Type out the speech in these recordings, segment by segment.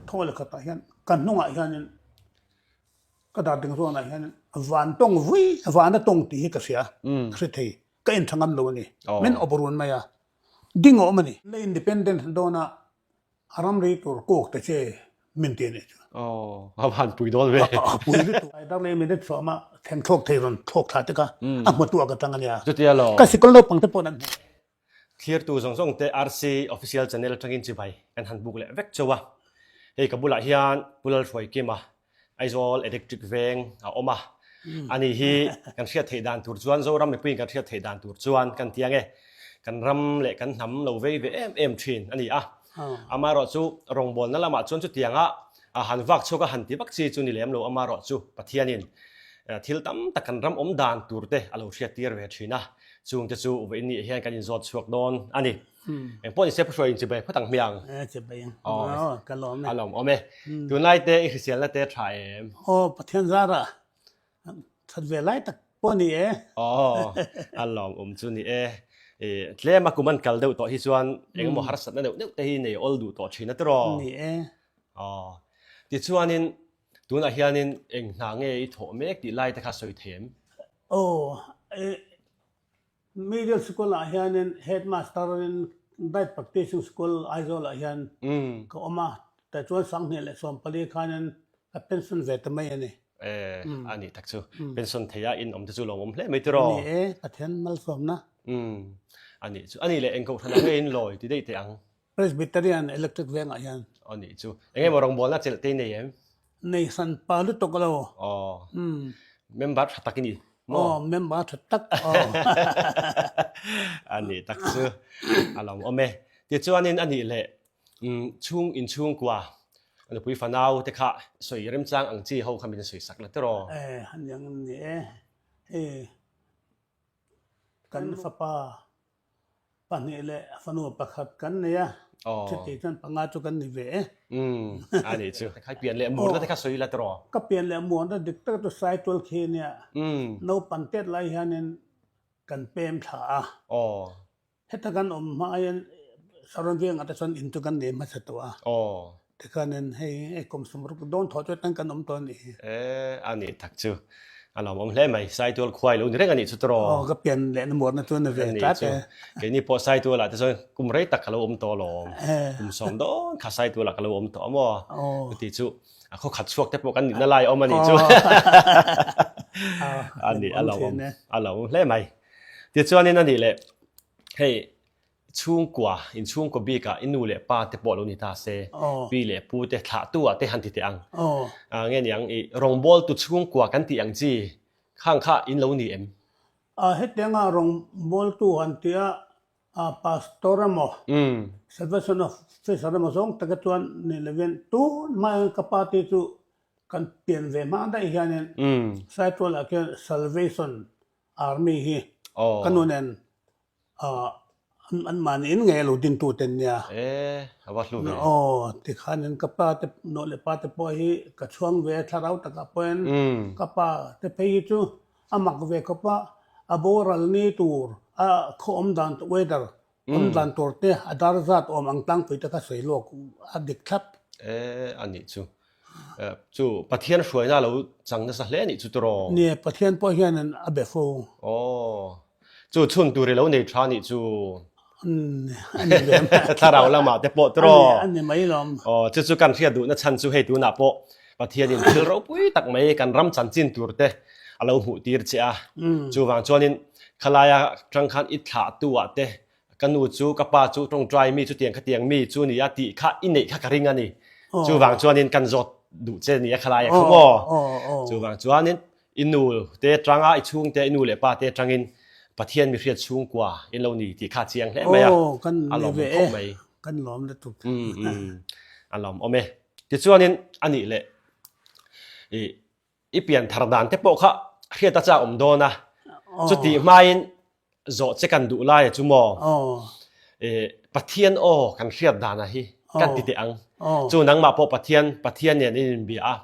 Thaw leh khatah hian ka hnungah hianin ka dar ding zawnah hianin van tawng vui van a tawng tih hi ka hria ka hre thei ka en tha ngam lo a ni. Min awp run mai a ding a awm a ni. La independence dawna a ramri tur kawk ta che min ti a nih chu. Aw a van pui dawn ve. A pui lutuk. Dar leh minute sawma thleng thlawk thei rawn thlawk thla te kha a hmatu ah ka tang a nia. Chutia lo. Ka sikul naupang te pawh an hmu. Thlirtu zawng zawng te RC Official Channel atangin chibai kan han buk leh vek chauh a. Hei ka bulah hian Pu Lalhruaikima, Aizawl Electric Veng a awm a. Ani hi kan hriat theih dan tur chuan Zoram mipuiin kan hriat theih dan tur chuan kan ti ang e, kan ram leh kan hnam lo vei ve em em thin a ni a. Amaherawhchu rawngbawlna lamah chuan chutianga han vak chhuak a han ti vak chi chu ni lem lo amaherawhchu Pathianin thil tam tak kan ram awm dan tur te a lo hriattir ve thin a. Chungte chu vawiin nih hian kan inzawt chhuak dawn a ni. Eng pawh nise Pu Hruaiin chibai phawt ang hmiang. E chibai ang. Aw ka lawm e. A lawm awm e. Tunlai te i hriselna te tha em? Aw Pathian zara that ve lai tak pawh ni e. Aw a lawm awm chu ni e. I tlem a kum an kal deuh tawh hi chuan engemaw harsatna deuh deuh te hi nei awl duh tawh thin a tiraw? Ni e. Aw tichuanin tunah hianin eng hna nge i thawh mek tih lai te kha sawi thei em? Aw, i Middle School ah hianin Headmaster in Diet Practicing School Aizawl ah hian ka awm a, tah chuan 2014 khanin ka pension ve ta mai a ni. E, a nih tak chu. Pension thei a in awm te chu lawmawm hle mai tiraw? Ni e, Pathian malsawmna. Umm, a nih chu. A nih leh eng kohhran ah nge in lawi ti daih teh ang? Presbyterian Electric vengah hian. Aw nih chu. Eng emaw rawngbawlna chelh te i nei em? Nei hran pa lutuk lo. Aw. Member tha tak i ni maw? Aw, member tha tak aw. A nih tak chu a lo awm e. Tichuanin a nih leh chhung inchhungkua nupui fanau te kha sawi remchang ang chi ho kha min sawi sak la tiraw? E, a niang ni e. Hei kan fapa Pahnih leh fanu pakhat kan nei a, chuti chuan panga chu kan ni ve e. Umm, a nih chu. Khai pian leh muarna te kha sawi la tiraw? Ka pian leh muarna dik tak chu Saitual khi nia. Naupan tet lai hianin kan pem thla a. Heta kan awm hma aiin Saron vengah te chuan in chu kan nei hmasa tawh a. Tikhanin hei hei kum sawmruk dawn thawh chu hetiang kan awm tawh a nih hi. E, a nih tak chu. A lawmawm hle mai. Saitual khuai lo ni reng a nih chu tiraw? Aw, ka pian leh na muarna chu a ni ve tlat e. Keini pawh Saitualah te chuan kum rei tak ka lo awm tawh alawm. Kum sawm dawn kha Saitualah ka lo awm tawh a maw? Chuti chu a khaw khat chhuak te pawh kan nihna lai a awm a nih chu. A nih a lawmawm a lawmawm hle mai. Tichuanin a nih leh hei Chhungkua, inchhungkaw bikah i nu leh pa te pawh lo ni ta se, pi leh pu te thlahtu ah te han ti teh ang. Nge niang i rawngbawltu chhungkua kan tih ang chi khang kha in lo ni em? Hetianga rawngbawltu han tia Pastor emaw, Salvation Officer emaw zawng taka chuan ni lovin tun hmain ka pa te chu kan pian ve hma daih hianin Saitualah khian Salvation Army hi ka nu nen An mahni in ngei a lo dintu te nia. E, a va hlu ve. Aw, tikhanin ka pa te, nu leh pa te pawh hi ka chhuang ve a, thlarau takah pawhin ka pa te phei hi chu a mak ve khawp a, a boral ni tur, a khaw awm dan tur, weather awm dan tur te, a dar zat awm ang tlangpui te kha sawi lawk a dik thlap. E, a nih chu. Chu Pathian hruaina a lo chang nasa hle a nih chu tiraw? Nia, Pathian pawh hianin a be fo. Aw, chu chhun tur i lo nei tha nih chu. A ni ve mai. Thlarau lamah te pawh tiraw? A ni mai lawm. Aw, chu chu kan hriat duhna chhan chu hei tunah pawh Pathianin thil ropui tak mai kan ram chanchin tur te a lo hmuh tir che a. Chuvang chuanin khalaia tang khan i thlahtu ah te Ka nu chu ka pa chu tawngtai mi chutiang khatiang mi chu nia tih kha i neih kha ka ring a ni. Chuvang chuanin kan zawt duh che nia khalai a kha maw? Chuvang chuanin i nu te tanga i chhungte i nu leh pa te tangin Pathian mi hriat chhungkua in lo ni tih kha a chiang hle mai a. A lawm khawp mai. Kan lawm lutuk. A lawm awm e. Tichuanin a nih leh i I pian thar dan te pawh kha hriat a chak awm dawn a, chutih hmain zawh che kan duh lai a chu maw? Pathian aw kan hriat dan a hi kan ti teh ang. Chu nangmah pawh Pathian, Pathian nen in inbia a,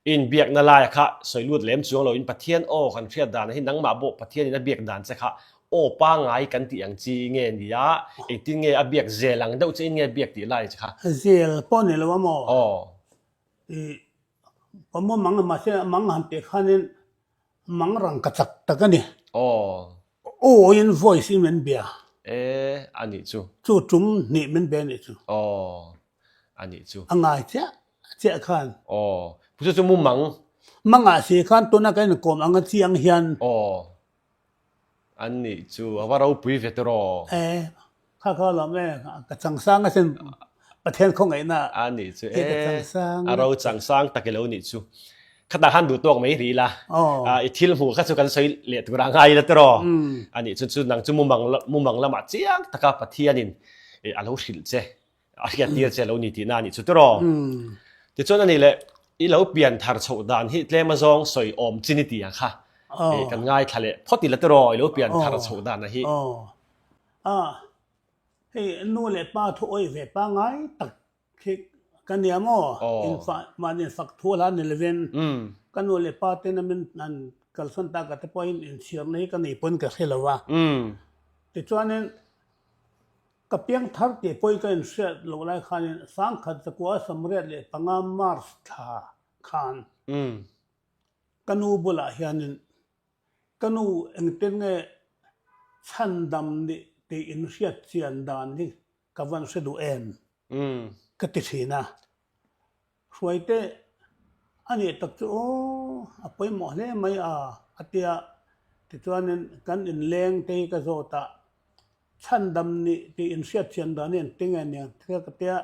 i inbiakna laia kha sawi lut lem chuang loin Pathian aw kan hriat dan a hi nangmah pawh Pathian in a biak dan che kha aw pangai kan tih ang chi nge nia, engtin nge a biak zel ang deuh che in nge biak tih lai che kha? Zel pawh ni lo a maw? Aw. I ka mumang a mahse a mang han tih khanin mang rang ka chak tak a ni. Aw. Aw in voice in min bia. E a nih chu. Chu tum hnih min bia nih chu. Aw a nih chu. A ngai chiah chiah khan. Aw pu chu chu mumang. Mangah si khan tuna kan inkawm ang a chiang hian. Aw An nih chu a va ropui ve tawh. E, kha kha lawm e, ka changsang asin Pathian khawngaihna. A nih chu e, a ro changsang tak i lo nih chu. Khatah khan duh tawk mai rih ila. I thil hmuh kha chu kan sawi leh tur a ngai ila tawh. A nih chu chu nang chu mumang mumang lamah chiang taka Pathianin a lo hrilh che. A hriat tir che lo ni tihna a nih chu tiraw? Tichuan a nih leh i lo pian thar chhoh dan hi tlem azawng sawi awm chin i tih ang kha kan ngaithla leh phawt ila tiraw i lo pian thar chhoh dan a hi. A hei nu leh pa thu awih ve pangngai tak khi ka nia maw? Mahni fak thu a hla ni lovin ka nu leh pa ten a min an kalsan tak a te pawhin inchhirna hi ka nei pawn ka hre lo a. Tichuanin Ka piang thar tih pawi ka inhriat loh lai khanin sangkhat zakua 75 March thla khan ka nu bulah hianin ka nu engtin nge chhandam nih tih inhriat chian dan hi ka van hre duh em ka ti thin a. Hruaite a nih tak chu aw a pawimawh hle mai a a tia tichuanin kan inleng te hi ka zawt a, chhandam nih tih inhriat thiam dan hi an ti nge nia thil ka tia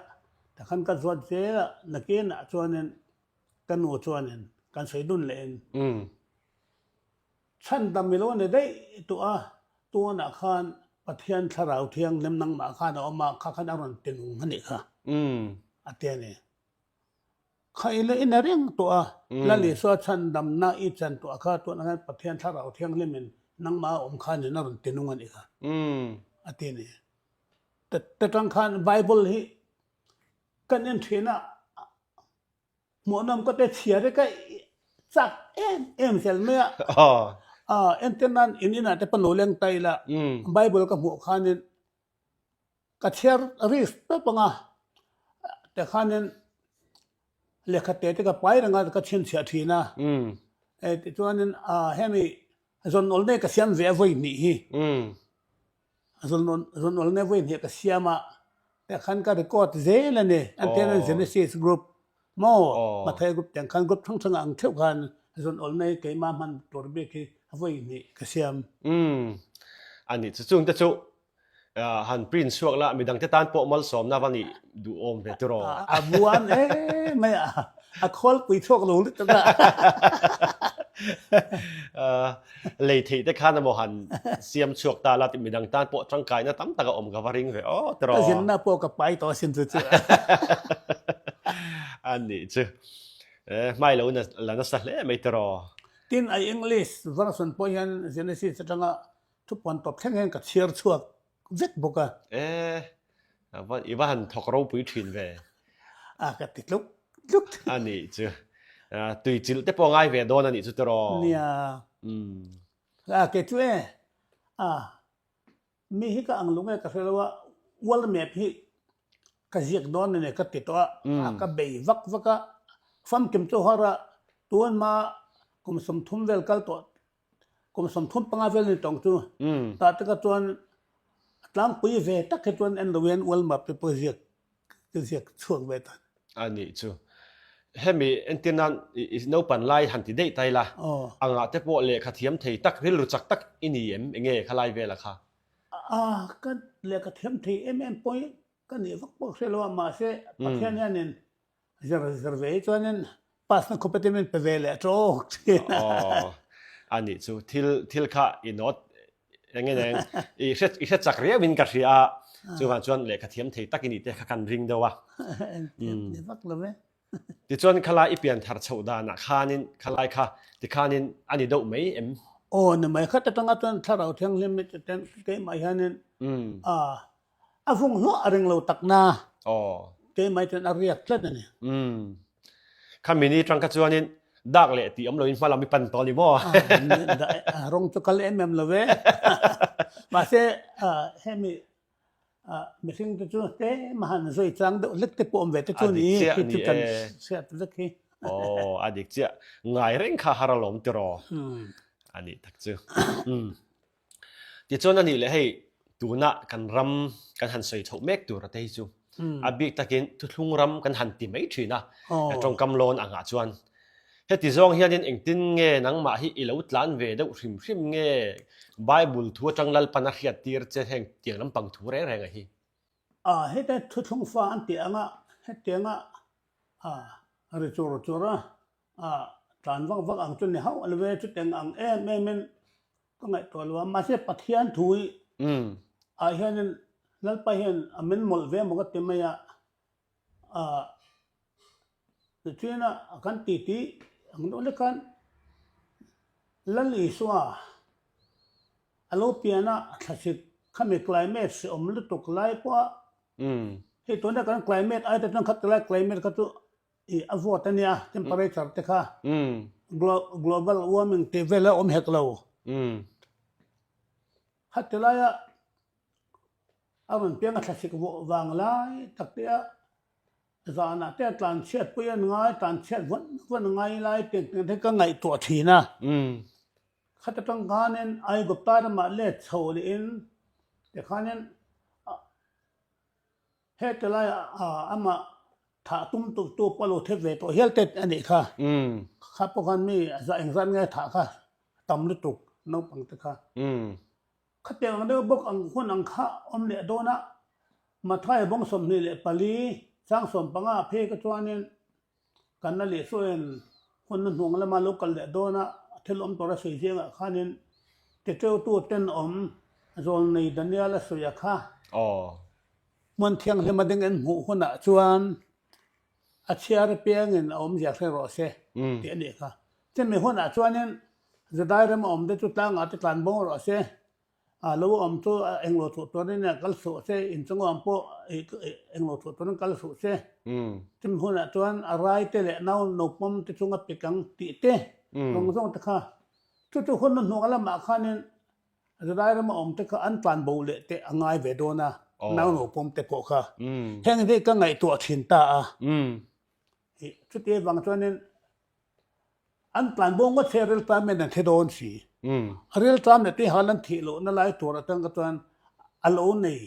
takhan ka zawt zel a nakinah chuanin ka nu chuanin kan sawi dun lehin chhandam i lo ni daih tawh a tunah khan Pathian thlarau thianghlim nangmah khan a awm a kha khan a rawn ti nung a nih kha a ti a ni. Kha i la in a reng tawh a, Lal Isua chhandamna i chan tawh a kha tunah khan Pathian thlarau thianghlimin nangmah a awm khanin a rawn ti nung a nih kha a ti a ni. Ta tang khan Bible hi kan en thin a, hmuhnawm ka te chhiar hi ka chak em em zel mai a. Entir nan in inah te pawh lo leng ta ila Bible ka hmuh khanin Ka chhiar risk tawp ang a, tikhanin lehkha te te ka pai reng a, ka chhinchhiah thin a. Tichuanin hemi zawn awlne ka siam ve a vawi hnih hi. Zawn awlne vawi hnih ka siam a, tikhan ka record zel a ni. Entirnan Genesis group maw, Mathai group tiang khan group hrang hrang ang theuh khan zawn awlne hi keimah hman tur bik hi a vawi hnih ka siam. A nih chu chungte chu Han print chhuak la, midangte tan pawh malsawmna va nih duhawm ve tiraw? A buan em mai a, a khawlpui chhuak lo lutuk a. Lei theih te khan emaw han siam chhuak ta la tih midang tan pawh tangkaina tam tak a awm ka va ring ve aw tiraw? Ka zinna pawh ka pai tawh asin chu chu. A nih chu. Hmai lo la nasa hle mai tiraw? Tin, a English version pawh hian Genesis atanga Thupuan tawp thleng hian ka chhiar chhuak vek bawk a. E, i va han thawk ropui thin ve. A ka ti tluk tluk. A nih chu. Tui chilh te pawh ngai ve dawn a nih chu tiraw? Nia. A ke chu e. A mi hi ka ang lung e ka hre lo a, world map hi ka ziak dawn a ni ka ti tawh a, a ka bei vak vak a, famkim chu har a, tun hma kum 30 vel kal tawh Kum 35 vel ni tawng chu tah te kha chuan a tlangpui ve tak hi chuan en lo hian ual map te pawh ziak ka ziak chhuak ve ta. A nih chu. Hemi entir nan i naupan lai han ti daih ta ila, angah te pawh lehkha thiam thei tak, rilru chak tak i ni em? Enge khalai vela kha? A, ka lehkha thiam thei em em pawh hi ka nih vak pawh hre lo a, mahse Pathian hianin Zir zir ve hi chuanin pass na khup atin min pe ve leh tawk thin a. Aw, a nih chu. Thil thil kha i nawt eng nge neng i hre i hre chak riau in ka hria a, chuvang chuan lehkha thiam thei tak i nih te kha kan ring deuh a. Thiam ni vak lo e. Tichuan khalai i pian thar chhoh danah khanin khalai kha tikhanin a ni deuh mai em? Aw ni mai khat atanga chuan thlarau thianghlim hi chutin keimah hianin a A vung hluah a ring lo tak na. Aw. Keimah chuan a riak tlat a ni. Umm. Kha mini tang kha chuanin dak leh tih awm loin hma lam i pan tawh a ni maw? A rawng chu kal em em lo ve. Mahse hemi mihring te chu tlem a han zui chang deuh hlek te pawh awm ve te chu ni. A dik chiah a ni e. Khi chu kan hriat vek hi. Aw, a dik chiah. Ngai reng kha har alawm tiraw? A nih tak chu. Tichuan a nih leh hei tuna kan ram kan han sawi chhoh mek tur ate hi chu a bik takin thuthlung ram kan han ti mai thin a, tawngkam lawn angah chuan heti zawng hianin engtin nge nangmah hi i lo tlan ve deuh hrim hrim nge Bible thu atang Lalpan a hriat tir che heng tiang lampang thu reng reng a hi. A heta thuthlung fa an tih anga hetianga a ri chur chur a a tlan vak vak ang chu ni hauh lo ve chutiang ang em em in ka ngaihtuah lo a mahse Pathian thu hi ah hianin Lalpa hian a min mawlh ve maw ka ti mai a ah tichuan a kan ti tih ang deuh lek khan Lal Isua a lo pian a thlasik khami climate hreawm lutuk lai pawh a hei tuna kan climate ai te chuan khat lai climate kha chu I a vawt a nia, temperature te kha global warming tih vel a awm hek lo. Khati laia a rawn piang a thlasik vawh vang lai tak te a zanah te a tlanchhiat pawh hian ngai tlanchhiat vawn vawn a ngai lai tih te ka ngaihtuah thin a. Khata tang khanin Aigupta ramah let chho lehin tikhanin Heti laiah amah thah tum tu tu pawh a lo thep ve tawh hial te a nih kha. Kha pawh khan mi engzat nge thah kha tam lutuk naupang te kha. Khatiang ang deuh bawk ang hun ang kha awm leh dawn a, Mathai bawng 24 chang 15 phei ka chuanin Kan la leh sawiin hun na hnuang lama lo kal leh dawn a, thil awm tur a sawi zingah khanin Teteutu tenawm Zawlnei Daniel a sawi a kha. Hmun thianghlim a ding en hmuh hunah chuan a chhiar apiangin a awmzia hre rawh se tih a nih kha. Chumi hunah chuanin Judai rama awmte chu tlangah te tlan bawng rawh se A lo awm chu englo thuh turin kal suh se, inchung awm pawh englo thuh turin kal suh se. Chumi hunah chuan a rai te leh nau naupawm te chunga pik ang tih te zawng zawng te kha. Chu chu hun hnuang lamah khanin Zalai rama awm te kha an tlan bo leh te a ngai ve dawn a, nau naupawm te pawh kha. Heng hi ka ngaihtuah thin ta a. Chuti avang chuanin An tlan bo ngawt se riltam in an thi dawn si. A riltam leh tihal an thih lohna lai tur atang kha chuan a lo nei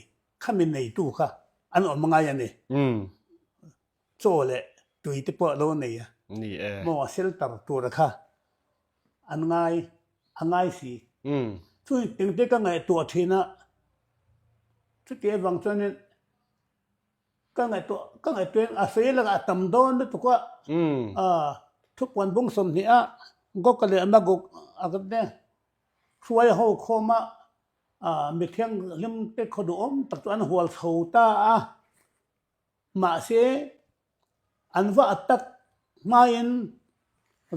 khami neitu kha an awm ngai a ni. Chaw leh tui te pawh a lo nei a. Maw a shelter tura kha an ngai a ngai si. Chu engte ka ngaihtuah thin a, chuti avang chuanin Ka ngaihtuah ka ngaihtuah in a sawi lakah a tam dawn lutuk a, thupuan bung 20 a Gog leh Magog a te hruai ho khawm a, mi thianghlim te khaw duhawm tak chu an hual chho ta a, mahse an va a tak hmain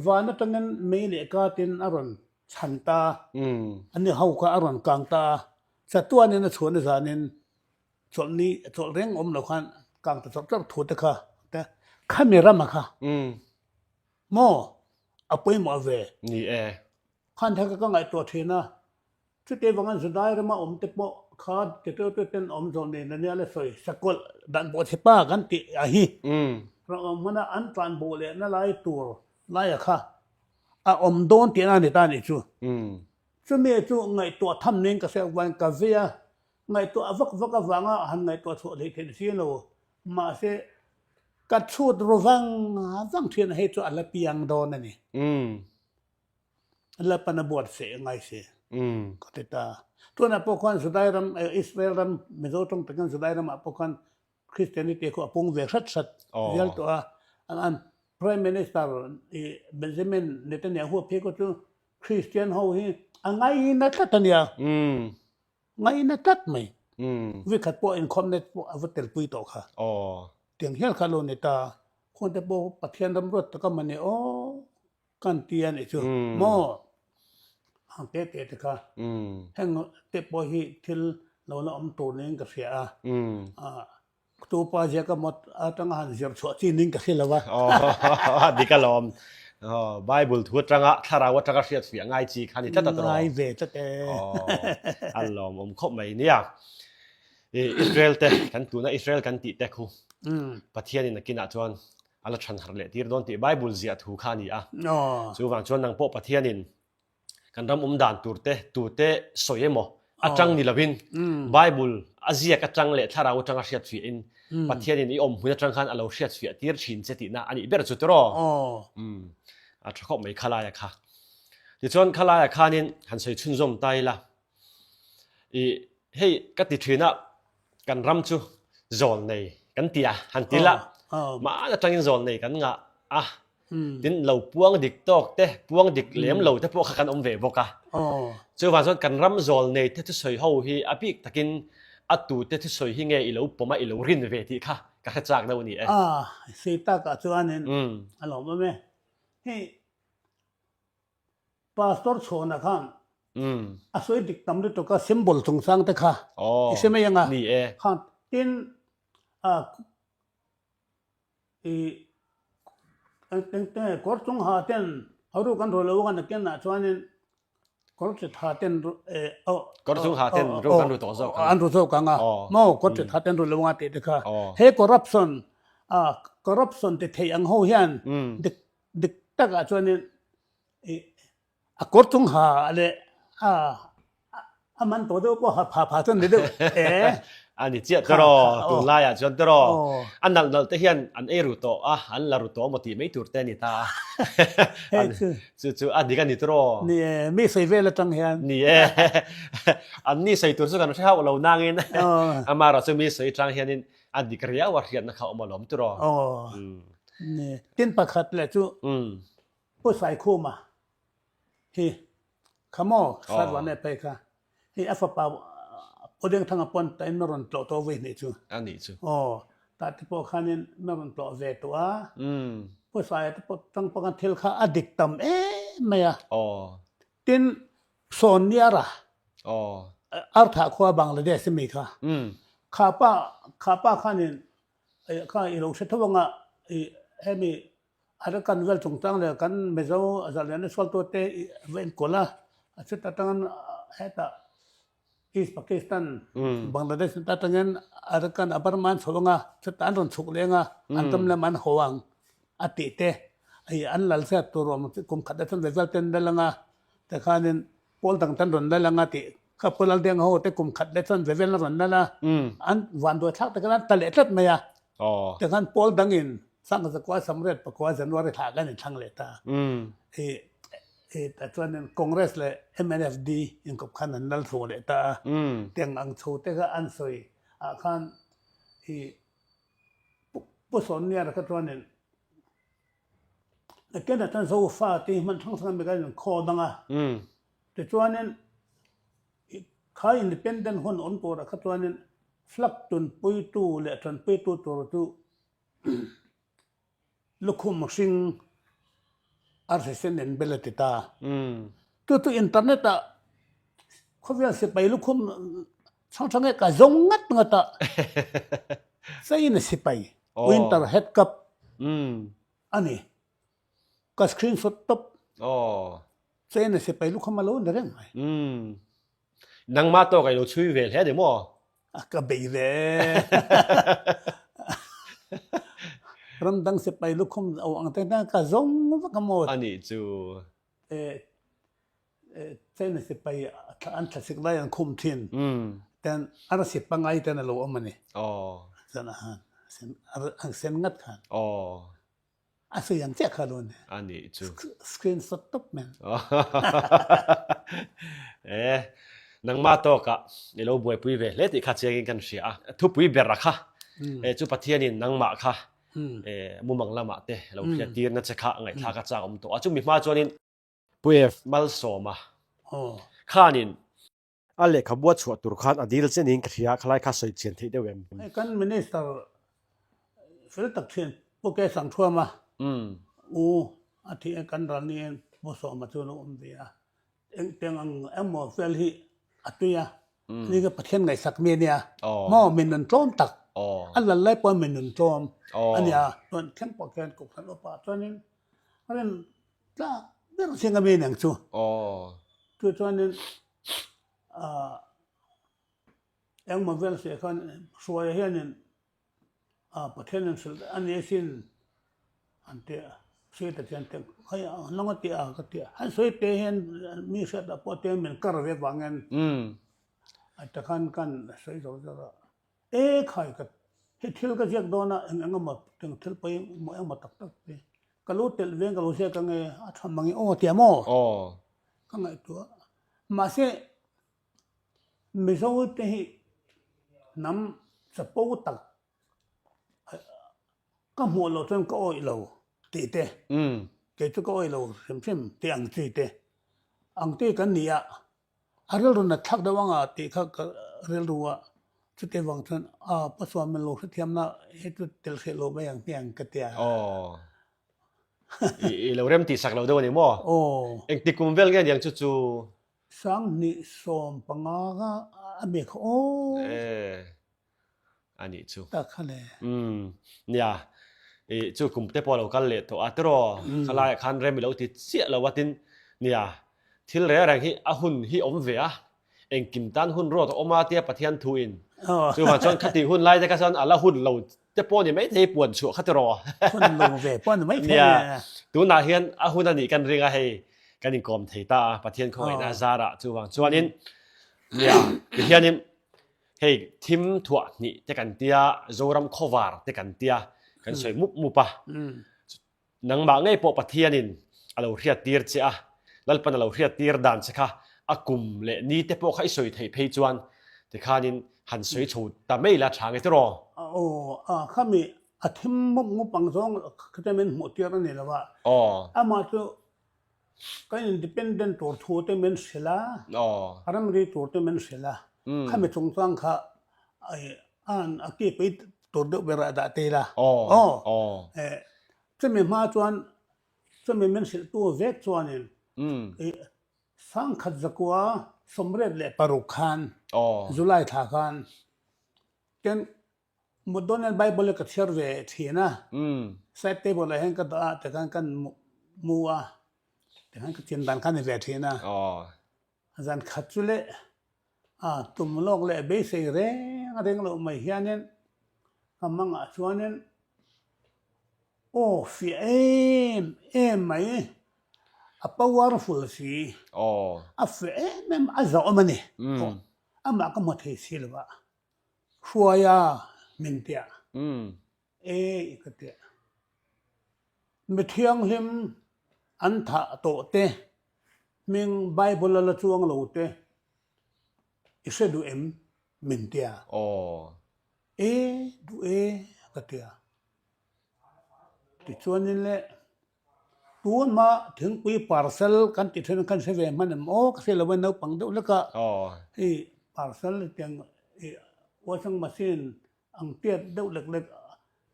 van atangin mei leh katin a rawn chhan ta, ani ho kha a rawn kang ta a, chatuanin a chhuahna zanin Chawlhni chawlh reng awm lo khan kang ta chawrh chawrh thu te kha te khami rama kha maw a pawimawh ve. Ni e. Khan thaka ka ngaihtuah thin a, chutih avanga Judai rama awm te pawh kha titeu te ten awm zawh nen ania la sawi sakawlh dan pawh chhe pa kan tih a hi ram awm hmana an tlan bo leh na lai tur laia kha a awm dawn tihna a ni ta nih chu. Chumi chu ngaihtuah tham nen ka hriat avangin ka vei a, Ngaihtuah vak vak avanga han ngaihtuah chhuah theih theih si lo. Mahse, ka chhut ru vang vang thin a, hei chu a la piang dawn a ni. Lalpan a buat feh ngai si ka ti ta. Tunah pawh khuan Judai ram, Israel ram, Mizo tawng takin Judai ramah pawh khuan Christianity khu a pung ve hrat hrat vial tawh a. An Prime Minister Benjamin Netanyahu phei khaw chu Christian ho hi a ngaina tlat a nia. Ngaina tlat mai. Vikhat pawh inkhawmna pawh a va telpui tawh kha. Tiang hial kha lo ni ta. Khuante pawh Pathian ram ruat taka mawni aw kan ti a nih chu maw? Ang te te te kha. Heng te pawh hi thil lo la awm tur niin ka hria a. Tupa ziaka mawt atanga han zir chhuah chi ning ka hre lo a. Aw, dik alawm. Bible thu atanga thlarau atanga hriat fiah ngai chi kha ni tlat a tawh. Ngai ve tlat e. Aw, a lawmawm khawp mai nia. Israel te, kan tuna Israel kan tih te khu Pathianin a kinah chuan. a la chhan harh leh tir dawn tih Bible ziah thu kha a ni a. Chuvang chuan nang pawh Pathianin kan ram awm dan tur te, tute sawi emaw atang ni lovin Bible a ziak atang leh thlarau atanga hriat fiahin Pathianin i awm hmun atang khan a lo hriat fiah tir thin che tihna a nih ber chu tiraw? A tha khawp mai khalaia kha. Tichuan khalaia khanin han sawi chhunzawm ta ila. I hei ka ti thin a, kan ram chu zawl nei kan ti a, han ti la, mahni atangin zawl nei kan ngah a, tin lo puang dik tawk te, puang dik lem lo te pawh kha kan awm ve bawk a. Chuvang chuan kan ram zawl nei te thusawi ho hi a bik takin a tute thusawi hi nge i lo pawm a, i lo rin ve tih kha ka hre chak deuh a ni e. A, sei takah chuanin a lawmawm e. Hei Pastor Chhawna khan a sawi dik tam lutuk a, symbol chungchang te kha i hre mai ang a, khan tin i kawr chung ha ten horu kan ru lo ang a nakinah chuanin kawr chit ha ten kawr chung ha ten ru kan ru tawh zawk ang an ru zawk ang a maw kawr chit ha ten ru lo ang a tih te kha he corruption corruption ti thei ang ho hian dik Dik takah chuanin i a kawr chung ha leh a a man tawh deuh pawh ha pha pha chuan ni deuh e. A ni chiah tiraw, tunlaiah chuan tiraw. A nalh nalh te hian an ei ru tawh a, an la ru tawh maw tih mai tur te a ni ta a. Chu chu a dik a ni tiraw. Ni e, mi sawi vel atang hian. Ni e, an ni sawi tur chu kan hre hauh lo nangin amaherawh chu mi sawi atang hianin a dik riau a hriatna kha a awm alawm tiraw. Ni tin pakhat leh chu Pu Saikhuma hi kha maw Sarvane phei kha hi a fapa Pu Dengthanga pawn tain na rawn tlawh tawh vui hnih chu. A nih chu. Aw tah te pawh khanin na rawn tlawh ve tawh a. Pu Saia te pawh tang pawh khan thil kha a dik tam em mai a. Aw. Tin Sawniara Aw. Arthah khua Bangladesh ami kha. Kha pa kha pa khanin Kha i lo hre tho anga i hemi Arakan vel chungchang leh kan Mizo zahliana sualtute i va enkawl a, a chhut atangin hetah East Pakistan, Bangladesh atangin Arakan a Burma an chho anga chutah an rawn chhuk leh anga an ram lam an haw ang a tih te i an lal zat tur awm kum khat atang ve vel te an lal anga tikhanin Pawl dang tan rawn lal anga tih kha Pu Laldeng ho te kum khat leh chuan vevel a rawn lal a, an vanduai thlak takin an ta leh tlat mai a. Tikhan pawl dangin Sangzakua Samriat pakua January thla kan inthlang leh ta. I tah chuanin Congress leh MNFD inkawp khan an lal chho leh ta a. Tiang ang chho te kha an sawi ah khan i Pu Sawmniara kha chuanin Nakin atan Zofa tih hman hrang hrang mi kan inkhaw dang a. Tichuanin kha independent hun awm turah kha chuanin flag tunpuitu leh tanpuitu tur chu lukhum hring arsi sen inbel a ti ta. Chu chu internet ah khawvel sipai lukhum hrang hrang hi ka zawng ngat ngat a. China sipai Winter Head Cup a ni. Ka screenshot tawp. China sipai lukham a lo ni reng mai. Nangmah tawk a i lo chhui ve hle a ni maw? A ka bei ve. Ramdang sipai lukhum a ang te ka zawng vak a maw? A nih chu. China sipai an thlasik lai an khum thin ten arsi pangai ten a lo awm a ni. Chuan a han an sen ngat khan. A sawi ang chiah kha lo ni. A nih chu. Screenshot tawp men. E nangmah tawkah i lo buaipui ve hle tih kha chiangin kan hria a. Thupui ber a kha e chu Pathianin nangmah kha e mumang lamah te lo hriat tirna che kha ngaihthlak a chak awm tawh a. Chumi hma chuanin Pu F. Malsawma khanin a lehkhabu a chhuah tur khan a dil che niin ka hria, khalai kha sawi chian theih deuh em? Hei kan Minister fel tak thin Pu Ke Sangthuama u a thih a kan ral niin Pu Sawma chu a lo awm ve a, engtiang ang emaw fel hi a tui a, ani kha Pathian ngaihsak mi a nia, maw mi nun tlawm tak, a lal lai pawh mi nun tlawm a nia, chuan thleng pawh khian Kohhran upa chuanin a rin Tlak ber thing a mi neng chu. Chu chuanin engmaw vel se khan Hruaia hianin Pathian in hrilh a ni asin. An ti a, sawi ta chian teh khai a hnawng a ti a ka ti a, han sawi te hian mi hriat ah pawh te min kar ve vangin a ti khan kan sawi zawr zawr a, e khai ka hei thil ka ziak dawn a eng eng emaw eng thil pawimawh emaw tak tak te ka lo telh veng ka lo ziak ange a tha mang i aw ti a maw ka ngaihtuah mahse Mizo te hi hnam chapo tak Ka hmuh loh chuan ka awih lo tih te, kei chu ka awih lo hrim hrim tih ang chi te ang te kan ni a, a rilru nat thlak deuh anga tih kha ka rilru a, chutih vang chuan a Pasua min lo hrethiamna hi chu tel hreh lo mai ang hmiang ka ti a. Aw. I lo rem tih sak lo deuh a ni maw? Aw. Engtik kum vel nge niang chu chu? 2015 kha a mi kha aw. E. A nih chu. Tak kha le. Umm nia i chu kum te pawh a lo kal leh tawh a tiraw khalaiah khan rem i lo ti chiah lo a tin nia thil reng reng hi a hun hi awm ve a engkim tan hun ruat a awm a tia Pathian thu in chuvang chuan khati hun lai te kha chuan a la hun lo te pawh ni maithei puan chhuah kha tiraw hun lo ve pawh ni maithei nia tunah hian a hun a nih kan ring a hei kan inkawm thei ta a Pathian khawngaihna a zarah chuvang chuanin nia tihianin Hei thim thuah hnih te kan tia, Zoram khawvar te kan tia, kan sawi mup mup a. Nangmah ngei pawh Pathianin a lo hriattir che a, Lalpan a lo hriattir dan che kha a kum leh ni te pawh kha i sawi theih phei chuan tikhanin han sawi chho ta mai la tha nge tiraw? Aw, a khami a thim mup mup ang zawng kha min hmuh tir a ni lo a. Amah chu Kan independent tur thu te min hrilh a, ramri tur te min hrilh a, khami chungchang kha a ki pui tur deuh ber ah dah te ila. Chumi hma chuan chumi min hrilh tu vek chuanin sangkhat zakua 86 khan July thla khan ten Mut dawn hian Bible hi ka chhiar ve thin a, side table ah hian ka dah a tikhan kan mu a, tikhan ka chin dan kha a ni ve thin a. Zan khat chu leh tum lawk leh beisei reng reng loh mai hianin ka mangah chuanin aw fiah em em mai, a powerful si, a fiah em em a zawm a ni, amah ka hmu thei si lo a. Hruaia min tiah e ka tiah. Mi thianghlim an thah tawh te hming Bible a la chuang lo te i hre duh em min tia. E duh e ka tia. Tichuanin le tunhma thingpui parcel kan tih then khan hre ve hman em aw ka hre lo a naupang deuh hlek a hei parcel tiang ih washing machine ang tiat deuh lek lek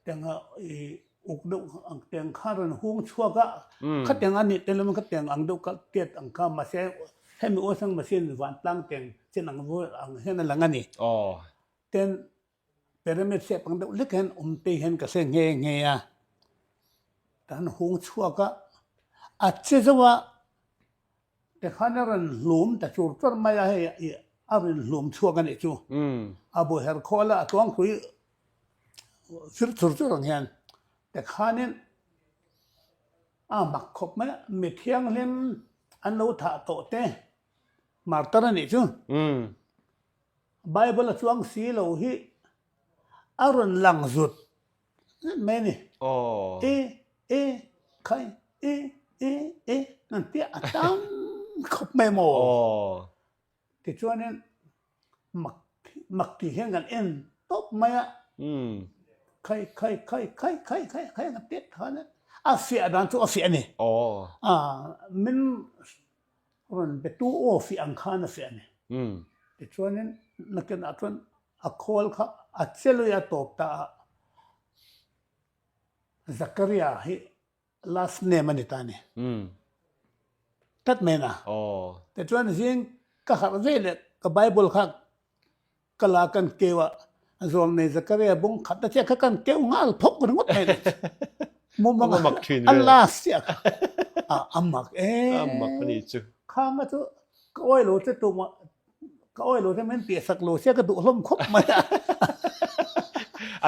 tiang a ih uk deuh ang tiang kha rawn hung chhuak a khatiang a nih tel khatiang ang deuh kha tiat ang kha mahse hemi washing machine vantlang tiang chen ang ang hian a lang a ni ten Pyramid shape ang deuh hlek hian awm te hian ka hre nghe nghe a, kan hung chhuak a, a che zo a, tikhan a rawn hlum ta chur chur mai a hei ih a rawn hlum chhuak a nih chu, a bu her khawl a, a tuangpui fir chur chur ang hian tikhanin a mak khawp mai a, mi thianghlim an lo thah tawh te martar a nih chu. Bible a chuang si lo hi a rawn lang zut zut mai a ni. E, e, khai, e, e, e an tia a tam khawp mai maw? Tichuanin mak mak tih hian kan en tawp mai a. Khai, khai, khai, khai, khai, khai, khai an tiat khan a fiah dan chu a fiah a ni. Min Rawn be tu aw fiah ang khan a fiah a ni. Tichuanin nakinah chuan a khawl kha a che lui a tawp ta a, Zakaria hi last name a ni ta a ni. Tlat mai na. Tichuan zing ka harh ve leh ka Bible kha Ka la kan keu a, zawlnei Zakaria bung khat a chiah kha kan keu nghal phawk ringawt mai le. Mumang A mak thin a ve. last chiah kha. A a mak e. A mak a ni chu. Khang a chu ka awi lo che tum a, ka awi lo che min tih sak lo sia ka duh hlawm khawp mai a.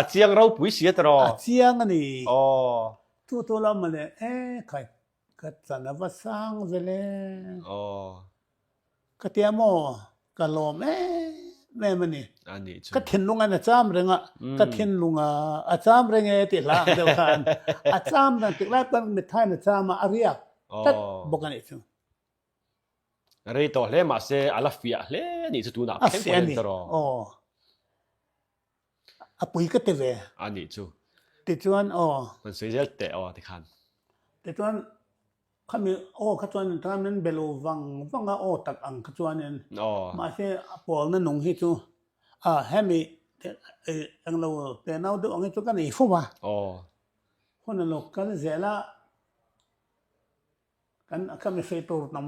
A chiang ropui si a tiraw? A chiang a ni. Aw. Chu chu lo mawle e khai ka chan a va sang vel e. Aw. Ka tia maw ka lawm em em a ni. A nih chu. Ka thinlung an a cham reng a, ka thinlung a a cham reng e tih hla ang deuh khan a cham reng tik lai pawn mithain a cham a, a riak tlat bawk a nih chu. Rei tawh hle mahse a la fiah hle a nih chu tunah thleng pawh hian tawh. Aw. A pui ka ti ve. A nih chu. Tichuan aw. Kan sawi zel teh aw tikhan. Tichuan khami aw kha chuan in tan min be lo vang vang a aw tak ang kha chuanin. Aw. Mahse a pawlna nung hi chu a hemi englo tenau deuh ang hi chu ka nei fo a. Aw. Hun a lo kal zel a. Kan ka mi hre tur tam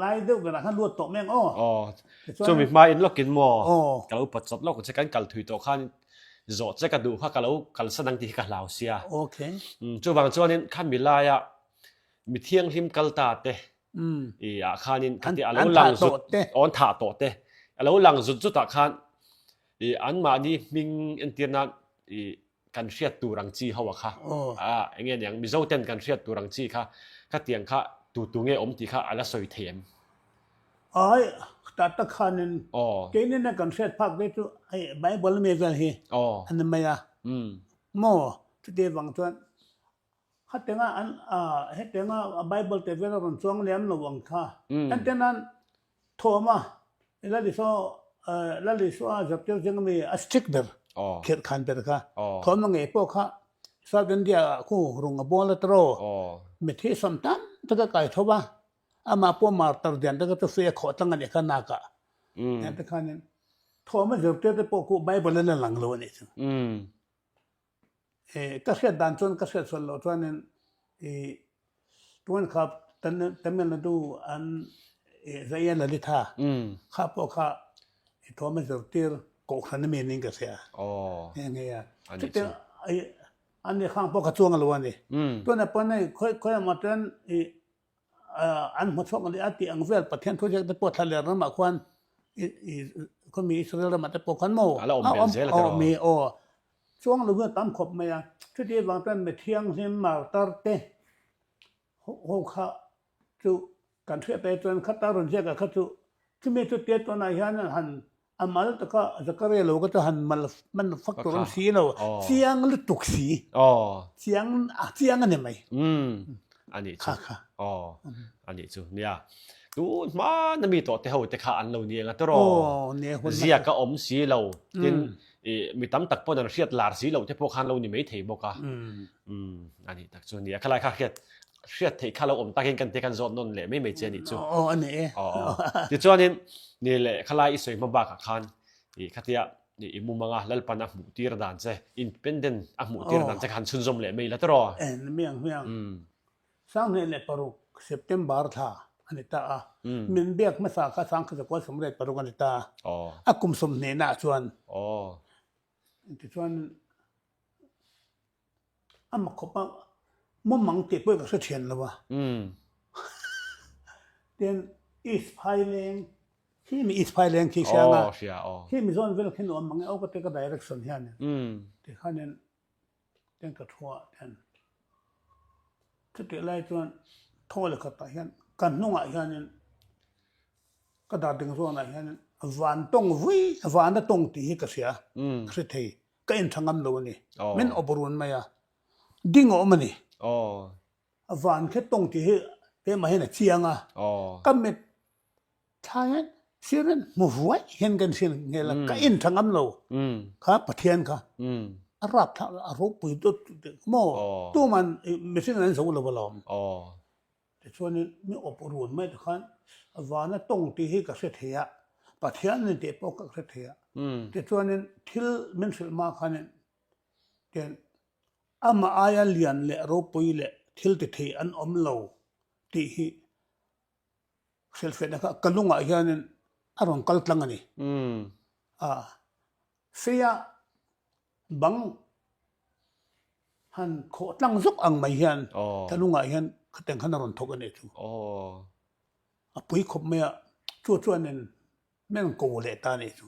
lai deuh berah khan luat tawh mai ang aw. Aw. Chumi hma in lawkin maw ka lo pawt chawt lawk che kan kal thui tawh khan zawh che ka duh kha ka lo kalsan ang tih hi ka hlau sia. Okay. Chuvang chuanin khami laia mi thianghlim kal ta te i ah khanin khati a lo lang zut aw an thah tawh te a lo lang zut zutah khan i anmahni hming entir nan i kan hriat tur ang chi ho a kha a enge niang Mizo ten kan hriat tur ang chi kha khatiang kha tu tu nge awm tih kha a la sawi thei em? Ai ta tak khanin keinin a kan hriat phak ve chu hei Bible ami vel hi a ni mai a maw chuti vang chuan hetianga an hetianga Bible te vel a rawn chuang liam lo ang kha entir nan Thawma Lalisua Lalisua Zaptir zing ami a strict ber khirh khan ber kha Thawma ngei pawh kha South India ah khu rung a bawl a tawrh mithi sawm tam tak a kai tho va amah pawh martar dian tak a chu fei a khawh tlang a nih kha nak ah tiang te khanin Thawma zirtir te pawh khu Bible a la lang lo a nih chu. Ka hriat dan chuan ka hriat sual loh chuanin i tuan kha Tamil Nadu an Zaiya Lalitha kha pawh kha i thawm a zirtir kohhran ami niin ka hria. Nghe nghe a. Chutiang ani khang pawh kha chuang lo a ni. Tunah pawn hei khawi khawi emaw chuan i an hmu chhuak leh a tih ang vel Pathian thu ziak te pawh thla leh ramah khuan khawmi Israel ramah te pawh khuan maw a la awm bel zel a awm i aw chuang lo hi a tam khawp mai a chuti avang chuan mi thianghlim martar te ho kha chu kan hriat te chuan khata rawn ziak ah kha chu chumi chu tia tunah hian han A mal taka Zakaria lo ka chu han mal man fak tur awm si lo, chiang lutuk si, chiang a chiang a ni mai. Umm a nih chu. Kha kha. Aw a nih chu nia. Tun hmana mi tawh te ho te kha an lo ni eng a tawrh aw. Aw nia hun Ziak a awm si lo tin i mi tam tak pawn an hriat lar si lo te pawh khan lo ni mai thei bawk a. Umm a nih tak chu nia. Khalai kha hriat hriat theih kha lo awm takin kan te kan zawt nawn leh mai mai che a nih chu. Aw a ni e. Aw aw. Tichuanin ni leh khalai i sawi hma bakah khan i khatia i mumanga Lalpan a hmuh tir dan che independent a hmuh tir dan che kha han chhunzawm leh mai la tawrh aw. En miang miang. 2006 September thla a ni ta a. Min biak hmasa kha 1986 a ni ta a. A kum 20 naah chuan. Aw. Tichuan A mak khawp a, mumang tih pawh i ka hre thian lo a. Tin, East Phaileng, khi mi East Phaileng khi hria anga, khi mi zawn vel khi nuam mang e aw ka ti ka direction hianin tikhanin tin ka thu ah hian chutih lai chuan thaw leh khatah hian ka hnungah hianin ka dar ding zawnah hianin van tawng vui van a tawng tih hi ka hria ka hre thei. Ka en tha ngam lo a ni. Min awp run mai a. Ding a awm a ni. A van khe tawng tih hi keimah hian a chiang a. Ka mit thla hian sir hian hmu vuai hian ka inhriat nghel a. Ka en tha ngam lo. Kha Pathian kha a rap thlak a ropui dawt maw tuman mihring an zo lo alawm. Tichuanin mi awp run mai te khan vana tawng tih hi ka hre thei a, Pathian ni tih pawh ka hre thei a. Tichuanin thil min hrilh hma khanin ten amah aia lian leh ropui leh thil ti thei an awm lo tih hi hrilhfiahna kha ka lungah hianin a rawn kal tlang a ni. A feia Bang han khawh tlang zawk ang mai hian thalungah hian khatiang khan a rawn thawk a nih chu. A pui khawp mai a, chu chuanin min rawn ko leh ta a nih chu.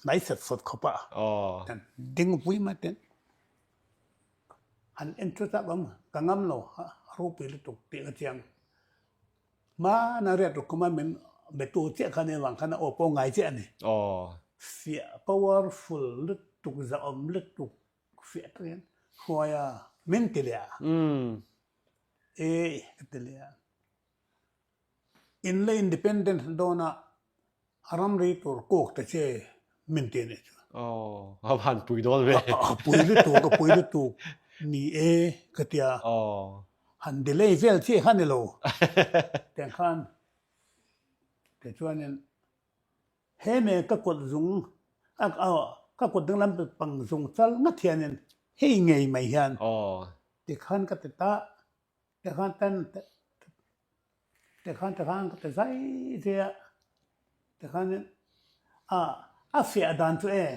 Hnai sat sawt khawp a, ding vui mai ten. Han en chu chak awm ka ngam lo a ropui lutuk tih ka chiang. Hmana riat ruk kuma min betu chiah kha nia vang khan a aw pawh ngai chiah a ni. Fiah powerful lutuk zahawm lutuk fiah tak hian hruai a min ti leh a. E ka ti leh a. In la independence dawn a a ramri tur kawk ta che min ti a nih chu. Aw, a van pui dawn ve. A pui lutuk, a pui lutuk ni e ka ti a. Aw. Han delay vel chiah kha ni lo. Tiang khan tichuanin he me ka kut zung ka kut dinglam pang zung chal ngat hianin hei ngei mai hian tikhan ka ti ta. Tikhan tan tikhan tikhan ka ti zai zai a, tikhanin a a fiah dan chu e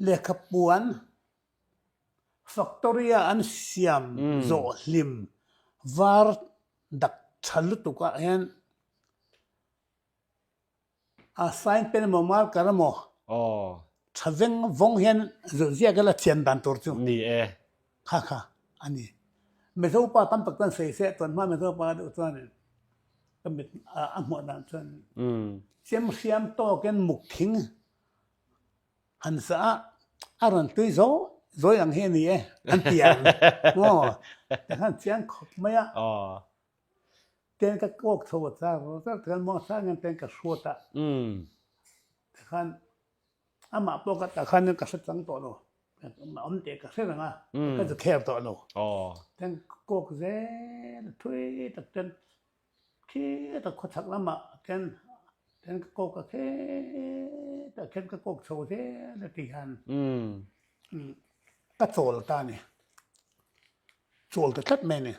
lehkha puan factory a an siam zawh hlim var dak tha lutuk ah hian A sign pen emaw marker emaw tha veng vawng hian zawh ziak ila thiam dan tur chu ni e. Kha kha a ni. Mizo pa tam tak chuan sawi se chuan hma Mizo pa deuh chuan ka mit a hmuah dan chuan chem hriam tawkin muk thing han sa a a rawn tui zawi zawi ang hi a ni e an ti ang maw tikhan chiang khawp mai a. Ten ka kawk chho a char char tikhan muang sang hian ten ka hruat a. Tikhan amah pawh ka tah khan ka hre chang tawh lo. A awm tih ka hre reng a, ka zu kher tawh lo. Ten ka kawk zel a thui tak ten khita khawchhak lamah ten ten ka kawk a khetah khian ka kawk chho zel a ti hian ka chawl ta a ni. Chawl ta tlat mai a ni.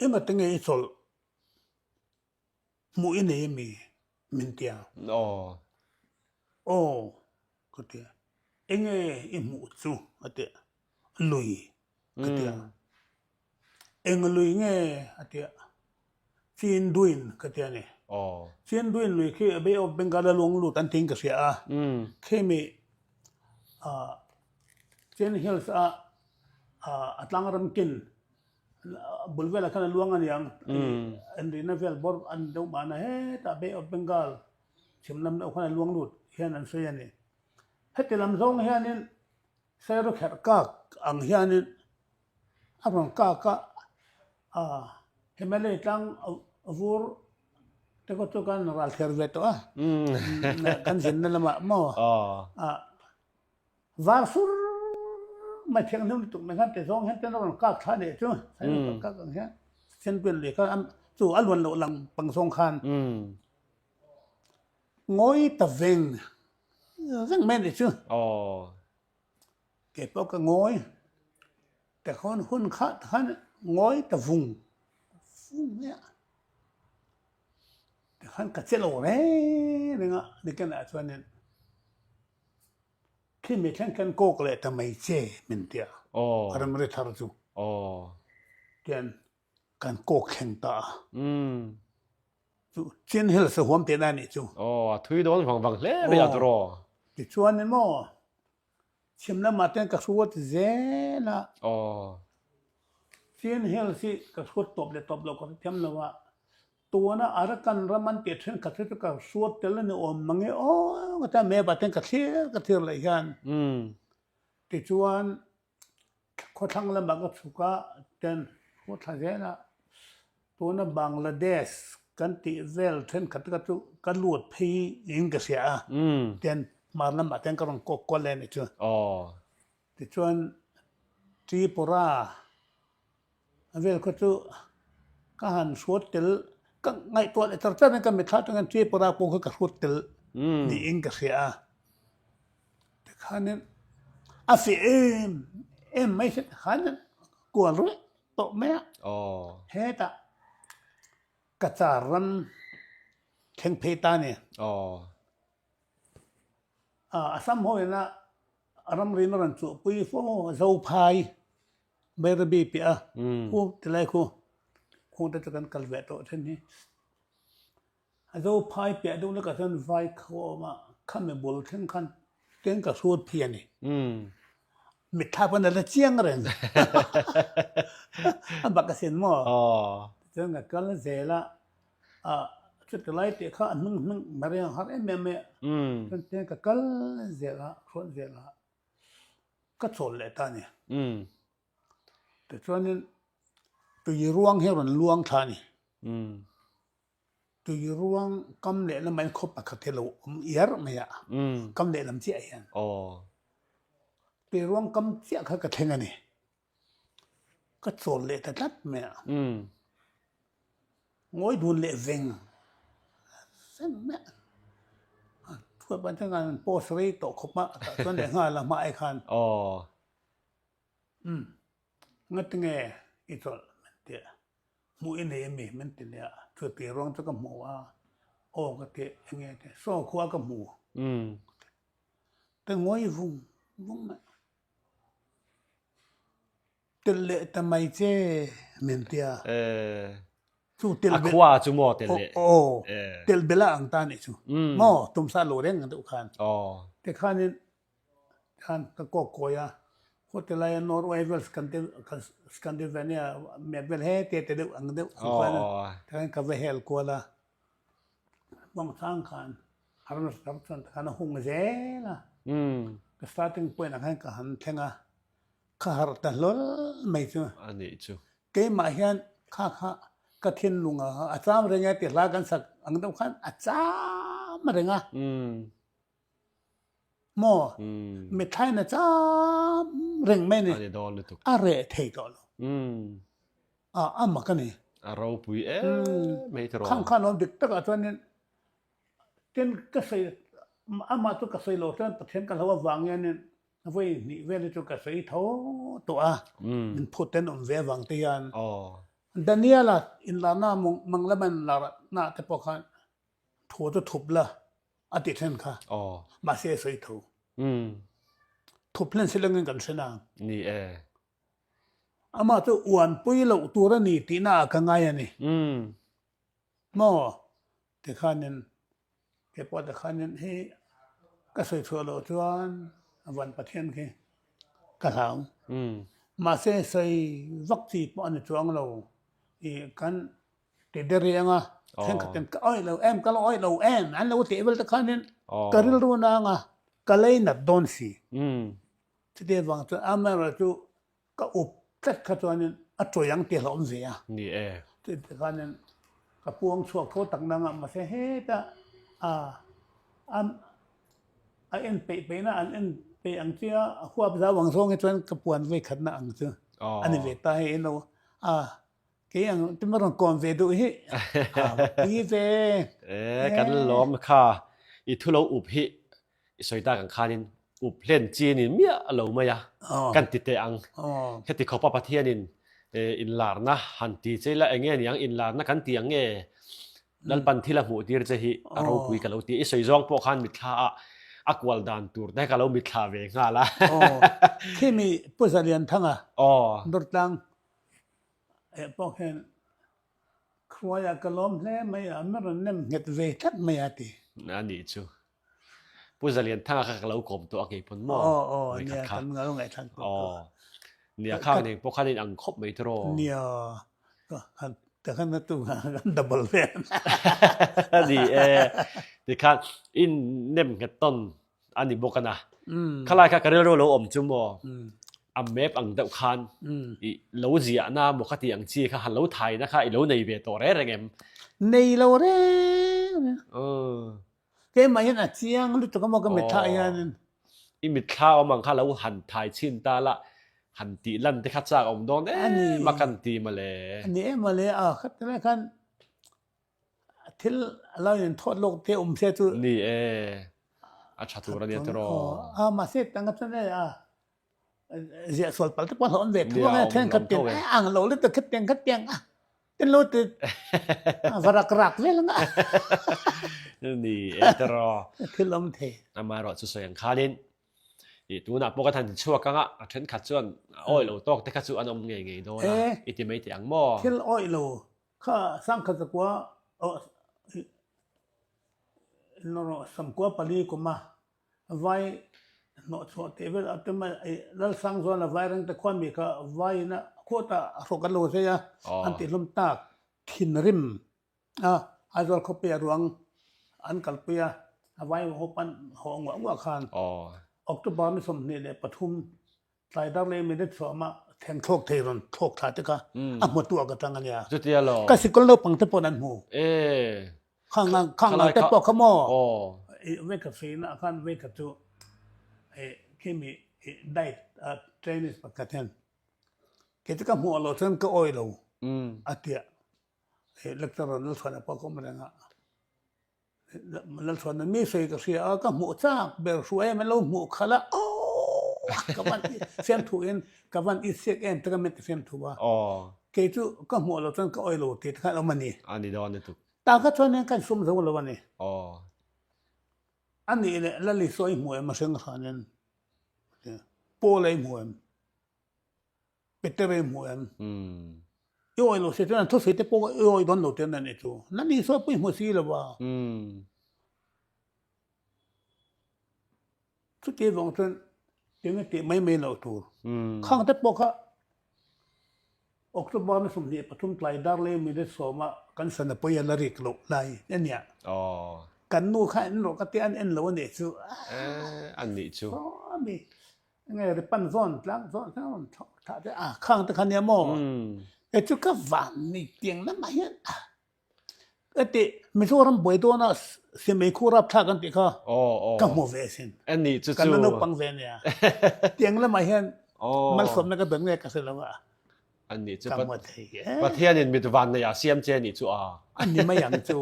Engah te nge i chawlh hmuh i nei ami min ti a? Aw. Aw ka ti a. Enge i hmuh chu a ti a. Lui ka ti a. Eng lui nge a ti a. Chinduin ka ti a ni. Aw. Chinduin lui khi Bay of Bengal a luang lut an tiin ka hria a. Khimi Chin Hills a a tlang ram kin bul velah khan a luang a niang. An rihna vel bawr an deuh mahna hetah Bay of Bengal chhim lam deuh khan a luang lut hian an sawi a ni. Heti lam zawng hianin Sairawkherh kak ang hianin A rawn kak a, ah Himalaya tlang vur te kawt chu kan ral thler ve tawh a, kan zinna lamah maw ah var sur mai thianghlim lutuk mai khan ti zawng hian ten a rawn kak thla nih chu, kak ang hian senpian lui kha chu a luan loh lang pang zawng khan ngawi ta veng veng mai nih chu. Kei pawh ka ngawi ta khawn hun kha khan ngawi ta vung vung mai a, tikhan ka che lo reng reng a nikinah chuanin khi mi thleng khan kawk leh ta mai che min ti a, ramri thar chu tian kan kawk thleng ta a. Chu Chin Hills a huam tihna a nih chu. Aw, a thui dawn vang vang hle mai a tawraw. Tichuan emaw chhim lamah ten ka hruat zel a. Aw. Chin Hills hi ka hruat tawp leh tawp lo ka hrethiam lo a, tuna Arakan ram an tih thenkhat hi chu ka hruat tel a ni awm mange aw ka tia map ah ten ka thlir ka thlir leh hian. Tichuan Khawthlang lamah ka chhuk a, ten khaw thla zel a, tuna Bangladesh kan tih vel thenkhat ka chu ka lut phei in ka hria a, ten hmar lamah ten ka rawn kawk kual leh a nih chu. Tichuan Tripura vel kha chu ka han hruat tel, ka ngaihtuah leh char char in ka mitthla atangin Tripura pawh kha ka hruat tel niin ka hria a. Tikhanin a feh em em mai se tikhanin kual ruih tawh mai a. Hetah ka car ram thleng phei ta a ni. Assam ho ina ramri na rawn chuhpui fo Zophai Bairabi piah a khu tilai khu khung te chu kan kal ve tawh thin hi. A Zophai piah deuh lakah chuan vai kho a awm a, khami bul thleng khan. Tin ka hrut phi a ni. Mitthla pawn a la chiang reng. A bak asin maw? Tichuan ka kal zel a, chuti lai tih kha a hnung hnung mai a har em em mai a. Chuan tin ka kal zel a, hruat zel a, ka chawl leh ta a ni. Tichuanin tui ruang hi a rawn luang thla a ni. Tui ruang kam leh lamah hian khaw pakhat hi a lo awm iar mai a, kam leh lam chiah hian. Tui ruang kam chiah kha ka thleng a ni. Ka chawl leh ta tlat mai a. Ngawi dun leh veng veng mai a. Thuai pah chuan an post rei tawh khawp a, tah chuan leh nghal a hma ai khan. Ngatinge i chawlh min ti a. Hmuh i nei ami? Min ti leh a, chu tih ruang chu ka hmu a, aw ka ti enge ti, saw khua ka hmu ka ti. Ka ngawi vung vung mai. Telh leh ta mai che min ti a. Chu telh A khua chu maw telh leh? Aw, telh bela ang ta nih chu. Maw tumsa lo reng ang deuh khan. Tikhanin Khan ka kawk kawi a, hotel laia Norway vel Scandinavia map vel he te te deuh ang deuh ang khan tikhan ka va hel kual a, Muangchang khan har nasa tak chuan tikhan a hung zel a, ka starting point ah khan ka han thleng a, ka harh ta hlawl mai chu. A nih chu. Keimah hian kha kha ka thinlung a a cham reng e ti hla kan sak ang deuh khan a cham reng a. Maw? Mithlain a cham reng mai a ni. A ni dawn lutuk. A reh thei tawh lo. A a mak a ni. A ropui em mai tiraw. Khang khan awm dik takah chuanin tin ka sawi amah chu ka sawi lo chuan Pathian ka hlo avang hianin vawi hnih vel hi chu ka sawi tho tawh a. Min phut ten awm ve avang te hian. Daniela inlarna mang lama inlarna te pawh khan Thu chu thup la a ti then kha. Mahse a sawi tho. Thup hlen si lengin kan hre nang. Ni e. Amah chu uanpui loh tur a ni tihna ah ka ngai a ni. Maw? Tikhanin kei pawh tikhanin hei ka sawi chhuah loh chuan Van Pathian khi ka hlau. Mahse sawi vak chi pawh a ni chuang lo. I kan Ti der riang a, thenkhatin ka awih lo em, ka lo awih lo em an lo tih vel te khanin ka rilru nang a, ka lei nat dawn si. Chuti avang chuan amaherawhchu ka up tlat kha chuanin a chawi ang tih hlauhawm ve a. Ni e. Chuti khanin ka puang chhuak tho tak nang a, mahse heta a a en peih peihna an en peih ang chi a, a huap zau ang zawng hi chuan ka puan vei khatna ang chu a ni ve ta hei ilo a. Kei ang te ma rawn kawm ve duh hi a va pui ve. E kan lawm kha i thu lo up hi i sawi tak ang khanin up hlen chi ni miah lo mai a kan ti teh ang. Heti khawpa Pathianin inlarna han ti che ila enge niang inlarna kan ti ang nge Lalpan thil a hmuh tir che hi a ropui ka lo ti. I sawi zawng pawh khan mitthla ah a kual dan tur te ka lo mitthla ve nghal a. Khimi Pu Zalianthanga Durtlang Eh pawh hian khuaiah ka lawm hle mai a, min rawn nem nghet ve tlat mai a ti. A nih chu. Pu Zalianthanga kha ka lo kawm tawh a kei pawn maw? Aw aw nia kan lo ngaihthlak tawh tawh. Aw nia khang nen pawh khan in ang khawp mai tiraw? Nia ka khan na tu kha kan double ve. Ni e tikhan in nem nghet tawn a ni bawk a na. Khalai kha ka rilru lo awm chu maw a map ang deuh khan i lo ziahna maw kha tih ang chi kha han lo thaina kha i lo nei ve tawh reng reng em? Nei lo reng reng. Keimah hian a chiang lutuk a maw ka mitthla hianin. I mitthla awm ang kha lo han thai chhin ta la han tih lan te kha chak awm dawn em a kan ti mawle. A ni em mawle a khatilai khan Thil a lo in thawt lawk te awm se chu. Ni e, a tha tur a nia tiraw. A mahse tanga chuan e a ziah sual pal te pawh a hlauhawm ve tho ang e, thenkhat ten a ang lo lutuk khatiang khatiang a ten lo ti va rak rak vel ang a. Ni e tiraw. Thil awm thei. Amaherawh chu sawi ang khanin I tunah pawh ka han ti chhuak ang a, a thenkhat chuan awih lo tawk te kha chu an awm ngei ngei dawn a, i ti mai teh ang maw? Thil awih lo Kha sangkhat zakua samkua pali kuma vai Hnawhchhuah tih vel a tum a, Lalsangzuala Vairengte khuan mi kha vaiin a khuatah a hrawk an lo zai a, an tihlum tak thinrim a, Aizawl khawpuia ruang an kalpui a, a vai ho pan haw nguah nguah khan October ni 23 tlai dar leh minute sawma thleng thlawk thei rawn thlawk thla te kha a hmutu ah ka tang a nia. Chutia lo. Ka sikul naupang te paw'n an hmu. E. Khang ngang khang ngang te pawh kha maw. I vekhat hreina ah khan vekhat chu i khimi i diet a trainees pakhat hian kei chu ka hmuh loh chuan ka awi lo a tia i lecturer Lalchhuana pawh ka awm reng a. Lalchhuana mi sawi ka hria a ka hmuh chak ber hruai em lo hmuh khalh a aww ka van fiamthu in ka van i siak em te ka min ti fiamthu a kei chu ka hmuh loh chuan ka awi lo tih te khan awm a ni. A ni dawn lutuk. Ta kha chuan hian kan sum zo lo a ni. A nih leh Lali saw i hmu em a hring hranin Paul a i hmu em? Peter i hmu em? I awih lo si chuan an thusawi te pawh i awih dawn lo tir na nih chu. Na ni sawi pawh i hmu si lo a. Chuti vang chuan eng tih mai mai loh tur. Khang te pawh kha October ni 23 tlai dar leh minute sawma kan sana pawi a la rik loh lai a nia. Kan nu kha en rawh ka tia an en lo a nih chu. An nih chu. Ami Nge ri pan zawn tlang zawn khan rawn thlawh thlah te a khang te kha nia maw e chu ka van ni tiang lamah hian ka ti Mizoram buai dawna simei khu rap thlak an tih kha ka hmu ve sin kan la naupang ve nia tiang lamah hian malsawmna ka dawn nge ka hre lo a Ani chu Pathianin mit van nei ah siam che anih chu a. Ani mai ang chu.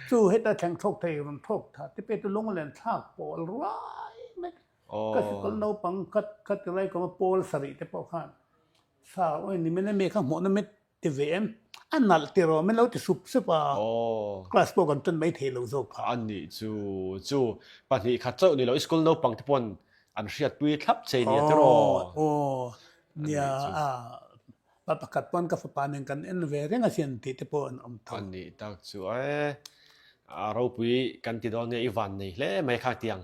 Chu heta thleng thlawk thei rawn thlawk tha te pek chu lunglen thlak pawl ruai mai. Ka sikul naupang khat khat ti lai kawma pawl sarih te pawh khan sa oi ni min emi kha hmuhna mit ti ve em a nalh ti rawh min lo ti sup sup a class pawh kan ṭan mai thei lo zawk phah. Ani chu chu pahnih khat chauh ni lo i school naupang te pawn an hriatpui thlap che nia tiraw. Aw nia a pa pakhat pawn ka fapa nen kan en ve reng asin tih te pawh an awm tho. Ani tak chu e a ropui kan ti dawn nia i van nei hle mai kha tiang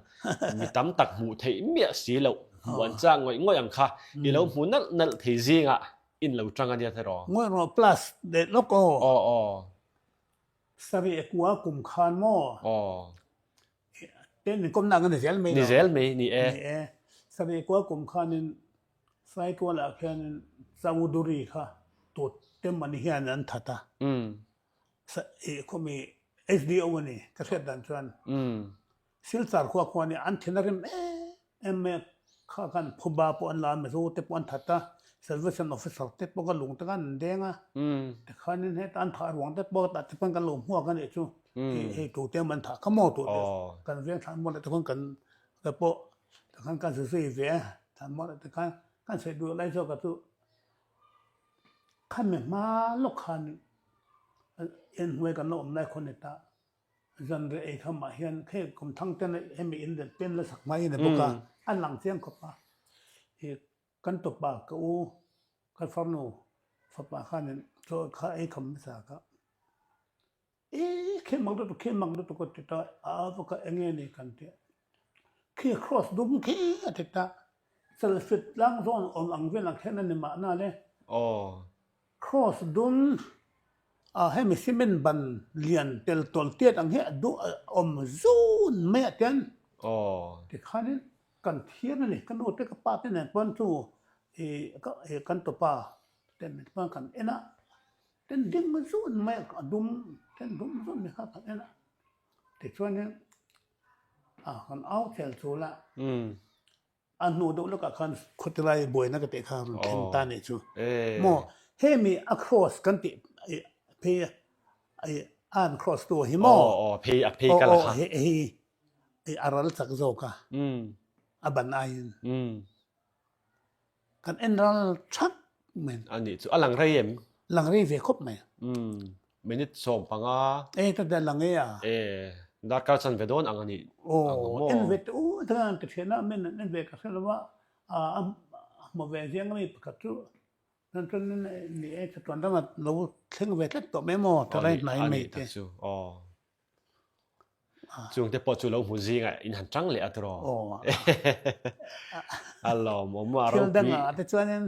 mi tam tak hmuh theih miah si loh hmuh an chak ngawih ngawih ang kha i lo hmu nalh nalh thei zingah in lo tang ania tiraw. Ngawih rawh plus leh lawk aw. Aw aw. Sarih kua kum khan maw. Aw. Ten min kawmna ang a ni zel mai lo. Ni zel mai, ni e. Ni e. Sarih kua kum khanin Saitualah khianin Chowdhury kha tut tem ani hian an that a. I khawmi SDO a ni, ka hriat dan chuan. Silchar khua khuan i an thin a rim em em mai a, kha khan phuba pawh an la a, Mizo te pawh an that a, Salvation Officer te pawh ka lung te khan an deng a, tikhanin heta an thah ruang te pawh tah te pawn kan lo hmuak a nih chu. Hei tu te man thah kha maw tu te kan veng thlan mual ah te khawn kan ka pawh tikhan kan zui zui ve a thlan mual ah te khan kan sawi duh lai zawk ah chu khami hma lawk khan inhnuai kan la awm lai khawn ni ta zanriah ei kham ah hian hei kum thang ten hemi in leh pen la sak hma hi a ni bawk a a lang chiang khawp a ih kan tawpa ka u ka farnu fapa khanin chaw kha ei kham hmasa kha. Ee khi mak lutuk khi mak lutuk a ti ta a va ka eng nge ni kan ti khi cross dum khi a ti ta chalfit tlang zawn awm ang vel ang khian a ni mahna le cross dum a hemi cement ban lian tel tawl tiat ang hi a duh a awm zun mai ah tian tikhanin kan thiam a ni ka nu te ka pa te nen pawn chu ih kan tupa te nen pawn kan en a. Ten ding zun mai a dum ten dum zun mai kha kan en a tichuanin a kan au chel chul a a hnu deuh lawkah khan khawtilai buaina ka tih kha rawn thleng ta nih chu maw hemi a cross kan tih phei a an cross tu hi maw hei a ral chak zawk a a ban aiin. Kan en ral thap mai. A nih chu a lang rei em? Lang rei ve khawp mai. Umm minute 15. E ka lang e a. E darkar chan ve dawn ang a nih ang maw? Aw en ve teh u chuan ka thian a min an en ve ka hre lo a a hmu ve ziang a mi pakhat chu chuan chuan ni e chatuan dang a lo thleng ve tlat tawh mai maw ta lai hnai mai te. Aw. Chungte pawh chu lo hmu zingah in han tang leh a tiraw? Aw. A lawmawm a ropui. Thil dangah te chuanin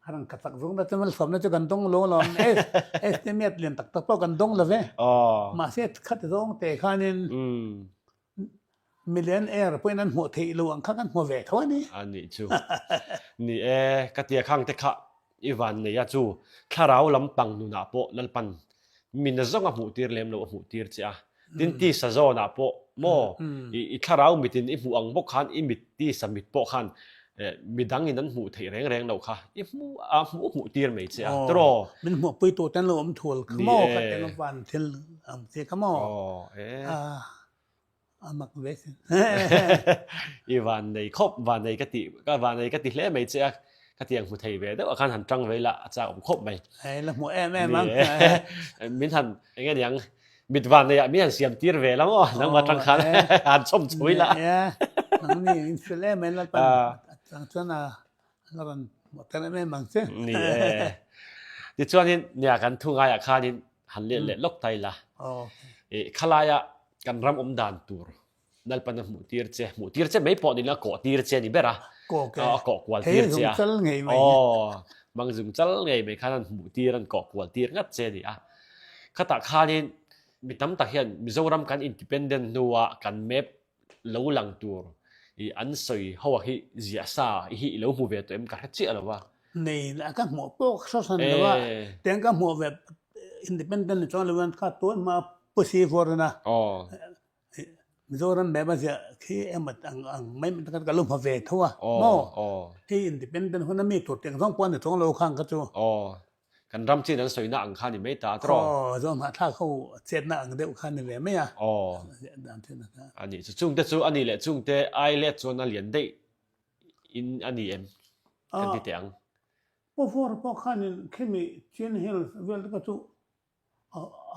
a rawn ka chak zung na chu malsawmna chu kan dawng lo alawm. Estimate lian tak tak pawh kan dawng lo ve. Mahse khati zawng te khanin Million air pawhin an hmuh theih lo ang kha kan hmu ve tho a ni. A nih chu. Ni e, ka tia khang te kha i van nei a chu thlarau lampang nunah pawh Lalpan mi na zawng a hmuh tir lem lo a hmuh tir che a. Tin tisa zawnah pawh maw i thlarau mitin i hmuh ang bawk khan i mit tisa mit pawh khan midang in an hmuh theih reng reng lo kha i hmuh a hmuh hmuh tir mai che a tiraw. Min hmuh pui tu ten lo awm thul kha maw ka ti ang van thil ang che kha maw. A mak ve sin. I van nei khawp, van nei ka ti, ka van nei ka ti hle mai che a, ka tiang hmu thei ve deuh a khan han tang ve ila a chak awm khawp mai. Hei la hmu em em ang. Min han eng nge niang mit van nei ah min han siam tir ve la maw nangmah tang khan han chawm chho ila. Nang ni in fel em em Lalpan atang chuan a la rawn hmuh tel em em ang che. Ni e. Tichuanin nia kan thu ngaiah khanin han let leh lawk ta ila. Khalaia kan ram awm dan tur Lalpan a hmuh tir che, hmuh tir che mai pawh nila kawh tir che ni ber a. A kawh kual tir che a. Chal ngei mai. Aw, mang zung chal ngei mai khan an hmuh tir an kawh kual tir ngat che ni a. Khatah khanin mi tam tak hian Mizoram kan independent hnua kan map lo lang tur i an sawi ho a hi ziah sa i hi i lo hmu ve tawh em ka hre chiah lo a. Nei a ka hmuh pawh ka hre hran lo a, tiang ka hmuh ve independent ni chuang lo in kha tun hma pusi vawr in a Mizoram map a ziah khi emaw ang ang mai mai ka lo hmu ve tho a maw hei independent hun a mi tur tih ang zawng pawh a ni chuang lo khang kha chu. Kan ram chin an sawina ang kha ni mai ta tawh. Aw, zawng hnahthlak ho chetna ang deuh kha ni ve mai a. Aw. Dan thin a kha. A nih chu chungte chu a nih leh chungte ai let chuan a lian daih in a ni em? Kan ti teh ang. Pu Vawr pawh khanin khimi Chin Hills vel te kha chu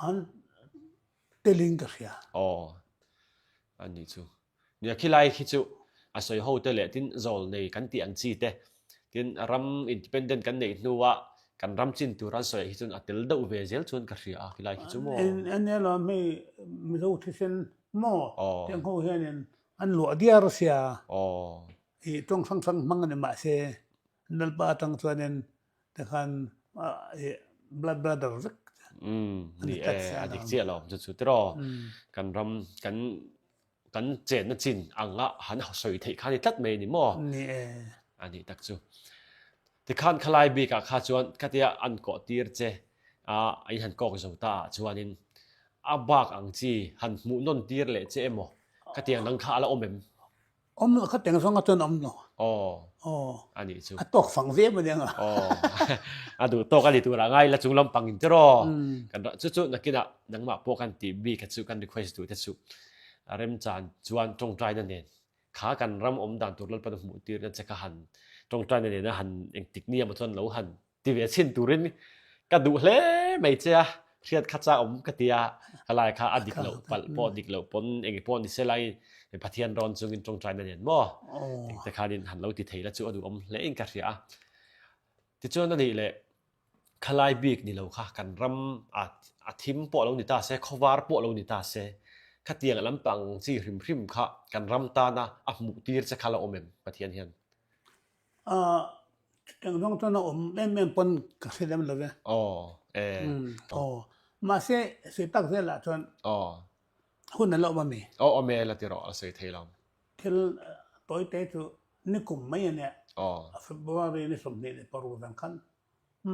an telin ka hria. Aw, a nih chu. Nia khilai khi chu a sawi ho te leh tin zawl nei kan tih ang chi te, tin ram independent kan neih hnua kan ram chin tur an sawi ah hi chuan a tel deuh ve zel chuan ka hria a khilai khi chu maw. Eng emaw hei Mizo thisen maw tiang ho hianin an luah diar sia i tawng hrang hrang hmang a ni mahse Lalpa atang chuanin Tikhan blood brother vek an ni tlat sia. A dik chiah lo chu chu tiraw. Kan ram kan kan chenna chin anga han sawi theih kha ni tlat mai ni maw? Ni e. A nih tak chu. Tikhan khalai bikah kha chuan khatia an kawh tir che a in han kawk zo ta ah chuanin a bak ang chi han hmuh nawn tir leh che emaw khatiang dang kha a la awm em? Awm lo kha teng zawnga chuan awm lo. Aw. Aw. A nih chu. A tawk fang ve maw nia. Aw. A duh tawk a ni turah ngai la chung lampang in tiraw. Kan dah chu chu nakinah nangmah pawh kan tih bik a chu kan request duh te chu a remchan chuan tawngtaina nen kha kan ram awm dan tur Lalpan a hmuh tirna che kha han tawngtaina nena han engtik nia maw chuan lo han Ti ve chhin turin ka duh hle mai che a, hriat kha cha awm ka ti a, ka lai kha a dik loh palh pawh dik loh pawn eng pawh ni se lai Pathian rawn chungin tawngtaina nen maw engte khanin han lo ti thei la chu a duhawm hle in ka hria a. Tichuan a nih leh khalai bik ni lo kha kan ram a a thim pawh lo ni ta se, khawvar pawh lo ni ta se, khatiang lampang chi hrim hrim kha kan ram tana a hmuh tir che kha la awm em Pathian hian? Chutiang zawng chuan a awm em em pawn ka hre lem lo ve. Aw, e. Aw, mahse sawi tak zelah chuan hun a la awm a mi? Aw, awm e, la ti rawh, a sawi thei lo. Thil tawi te chu nikum mai a nia. Aw. February ni 26 zan khan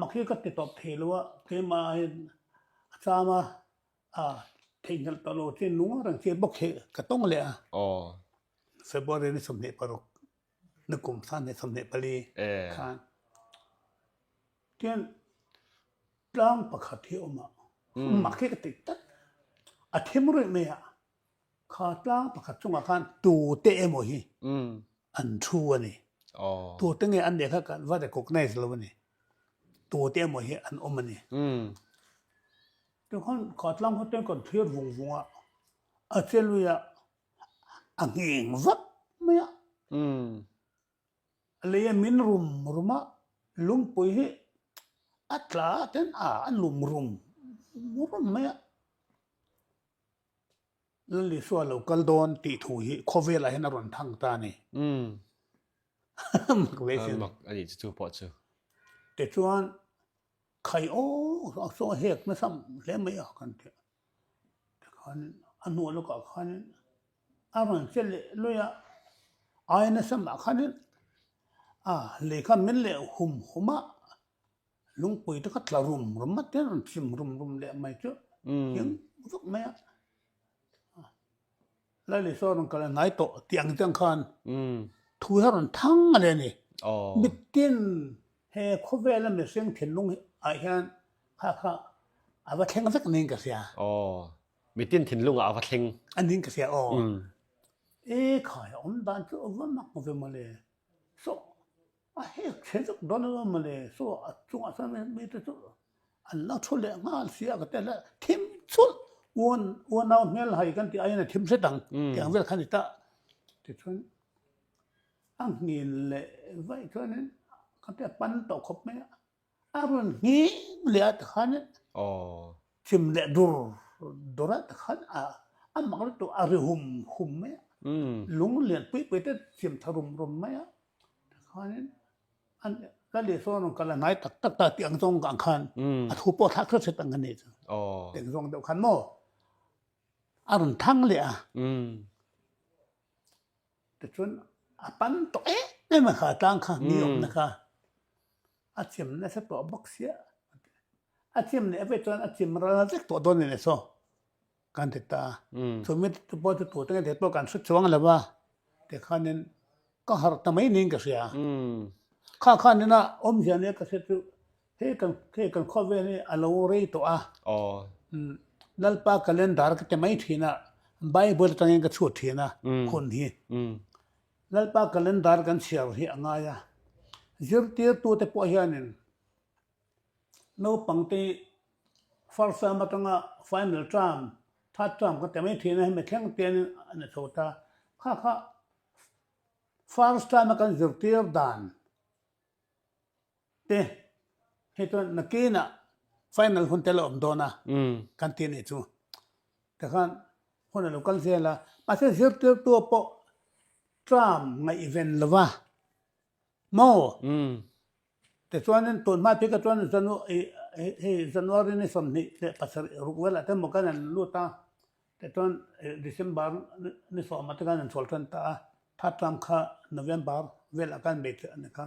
mak hi ka ti tawp thei lo a, keimah hian a cham a, a theihnghilh tawh lo chi nung reng chi bawk hi ka tawng leh a. Aw. February ni 26. Na kum 24 khan tian tlang pakhat hi awm a, mak hi ka ti tlat. A thim ruih mai a, kha tlang pakhat chungah khan tute emaw hi an thu a ni. Tute nge an nih kha kan va recognize lo a ni. Tute emaw hi an awm a ni. Tikhan kha tlang kha ten kan thlir vung vung a, a che lui a, A ngheng vak mai a. A lei a min rum rum a, lungpui hi a tla ten a a lum rum rum mai a. Lal Isua lo kal dawn tih thu hi khawvelah hian a rawn thang ta a ni. Mak ve sin. Mak a nih chu chu pawh chu. Tichuan khai aw a saw hek nasa hle mai a kan ti a. Tikhan a hnuah lawkah khanin a rawn che leh luih a, ai nasa mah khanin a lei kha min leh hum hum a, lungpui te kha tla rum rum a te rawn chim rum rum leh mai chu hing vak mai a. Laili saw rawn kal a hnai tawh tih ang chiang khan thu hi a rawn thang a le a ni. Mitin he khawvela mihring thinlung ah hian kha kha a va thleng vek niin ka hria. Aw, mitin thinlungah a va thleng. A niin ka hria aw. E khai a awm dan chu a va mak ve mawle. Saw A hek chhe vek dawn emaw mawle saw a chungah chuan mite chu an la thu leh nghal si a ka ti a thim chulh uan uanau hmel hai kan tih aiin a thim hret ang tih ang vel kha a ni ta tichuan a nghin leh vaih chuanin ka ti a pan tawh khawp mai a. A rawn nghing leh a tikhan chim leh dur dur a tikhan a mak lutuk a ri hum hum mai a, lung lian pui pui te chim tha rum rum mai a, tikhanin ka leh sawn rawn kal a hnai tak tak ta tih ang zawng ang khan a thu pawh thlak hret hret ang a ni chu tih ang zawng deuh khan maw a rawn thang leh a. Tichuan a pan tawh em em a kha tlang kha ni awmna kha a chim nasa tawh bawk sia a chim leh vek chuan a chim ral vek tawh dawn a ni saw kan ti ta chumi te pawh chu tute nge pawh kan hre chuang lo va tikhanin ka harh ta mai niin ka hria kha khanin a awmzia nia ka hria chu Hei kan hei kan khawvel hi a lo rei tawh a. Aw. Lalpa calendar ka ti mai thin a, Bible atangin ka chhut thin a hun hi. Lalpa calendar kan chhiar hi a ngai a. Zirtirtute pawh hianin naupangte hi first term atanga final term, third term ka ti mai thin a, hemi thleng te hianin a ni chho ta. Kha kha first term a kan zirtir dan Te, hei chuan nakinah final hun te la awm dawn a kan ti anih chu. Tikhan hun a lo kal zel a, mahse zirtirtu pawh term ngaihven lo va maw? Tichuanin tun hma phei kha chuan hei January ni 27 ruk velah te maw kan han lut a, tichuan December ni sawmah te khan an chhawl tan ta a, third term kha November velah khan bei theih a ni kha.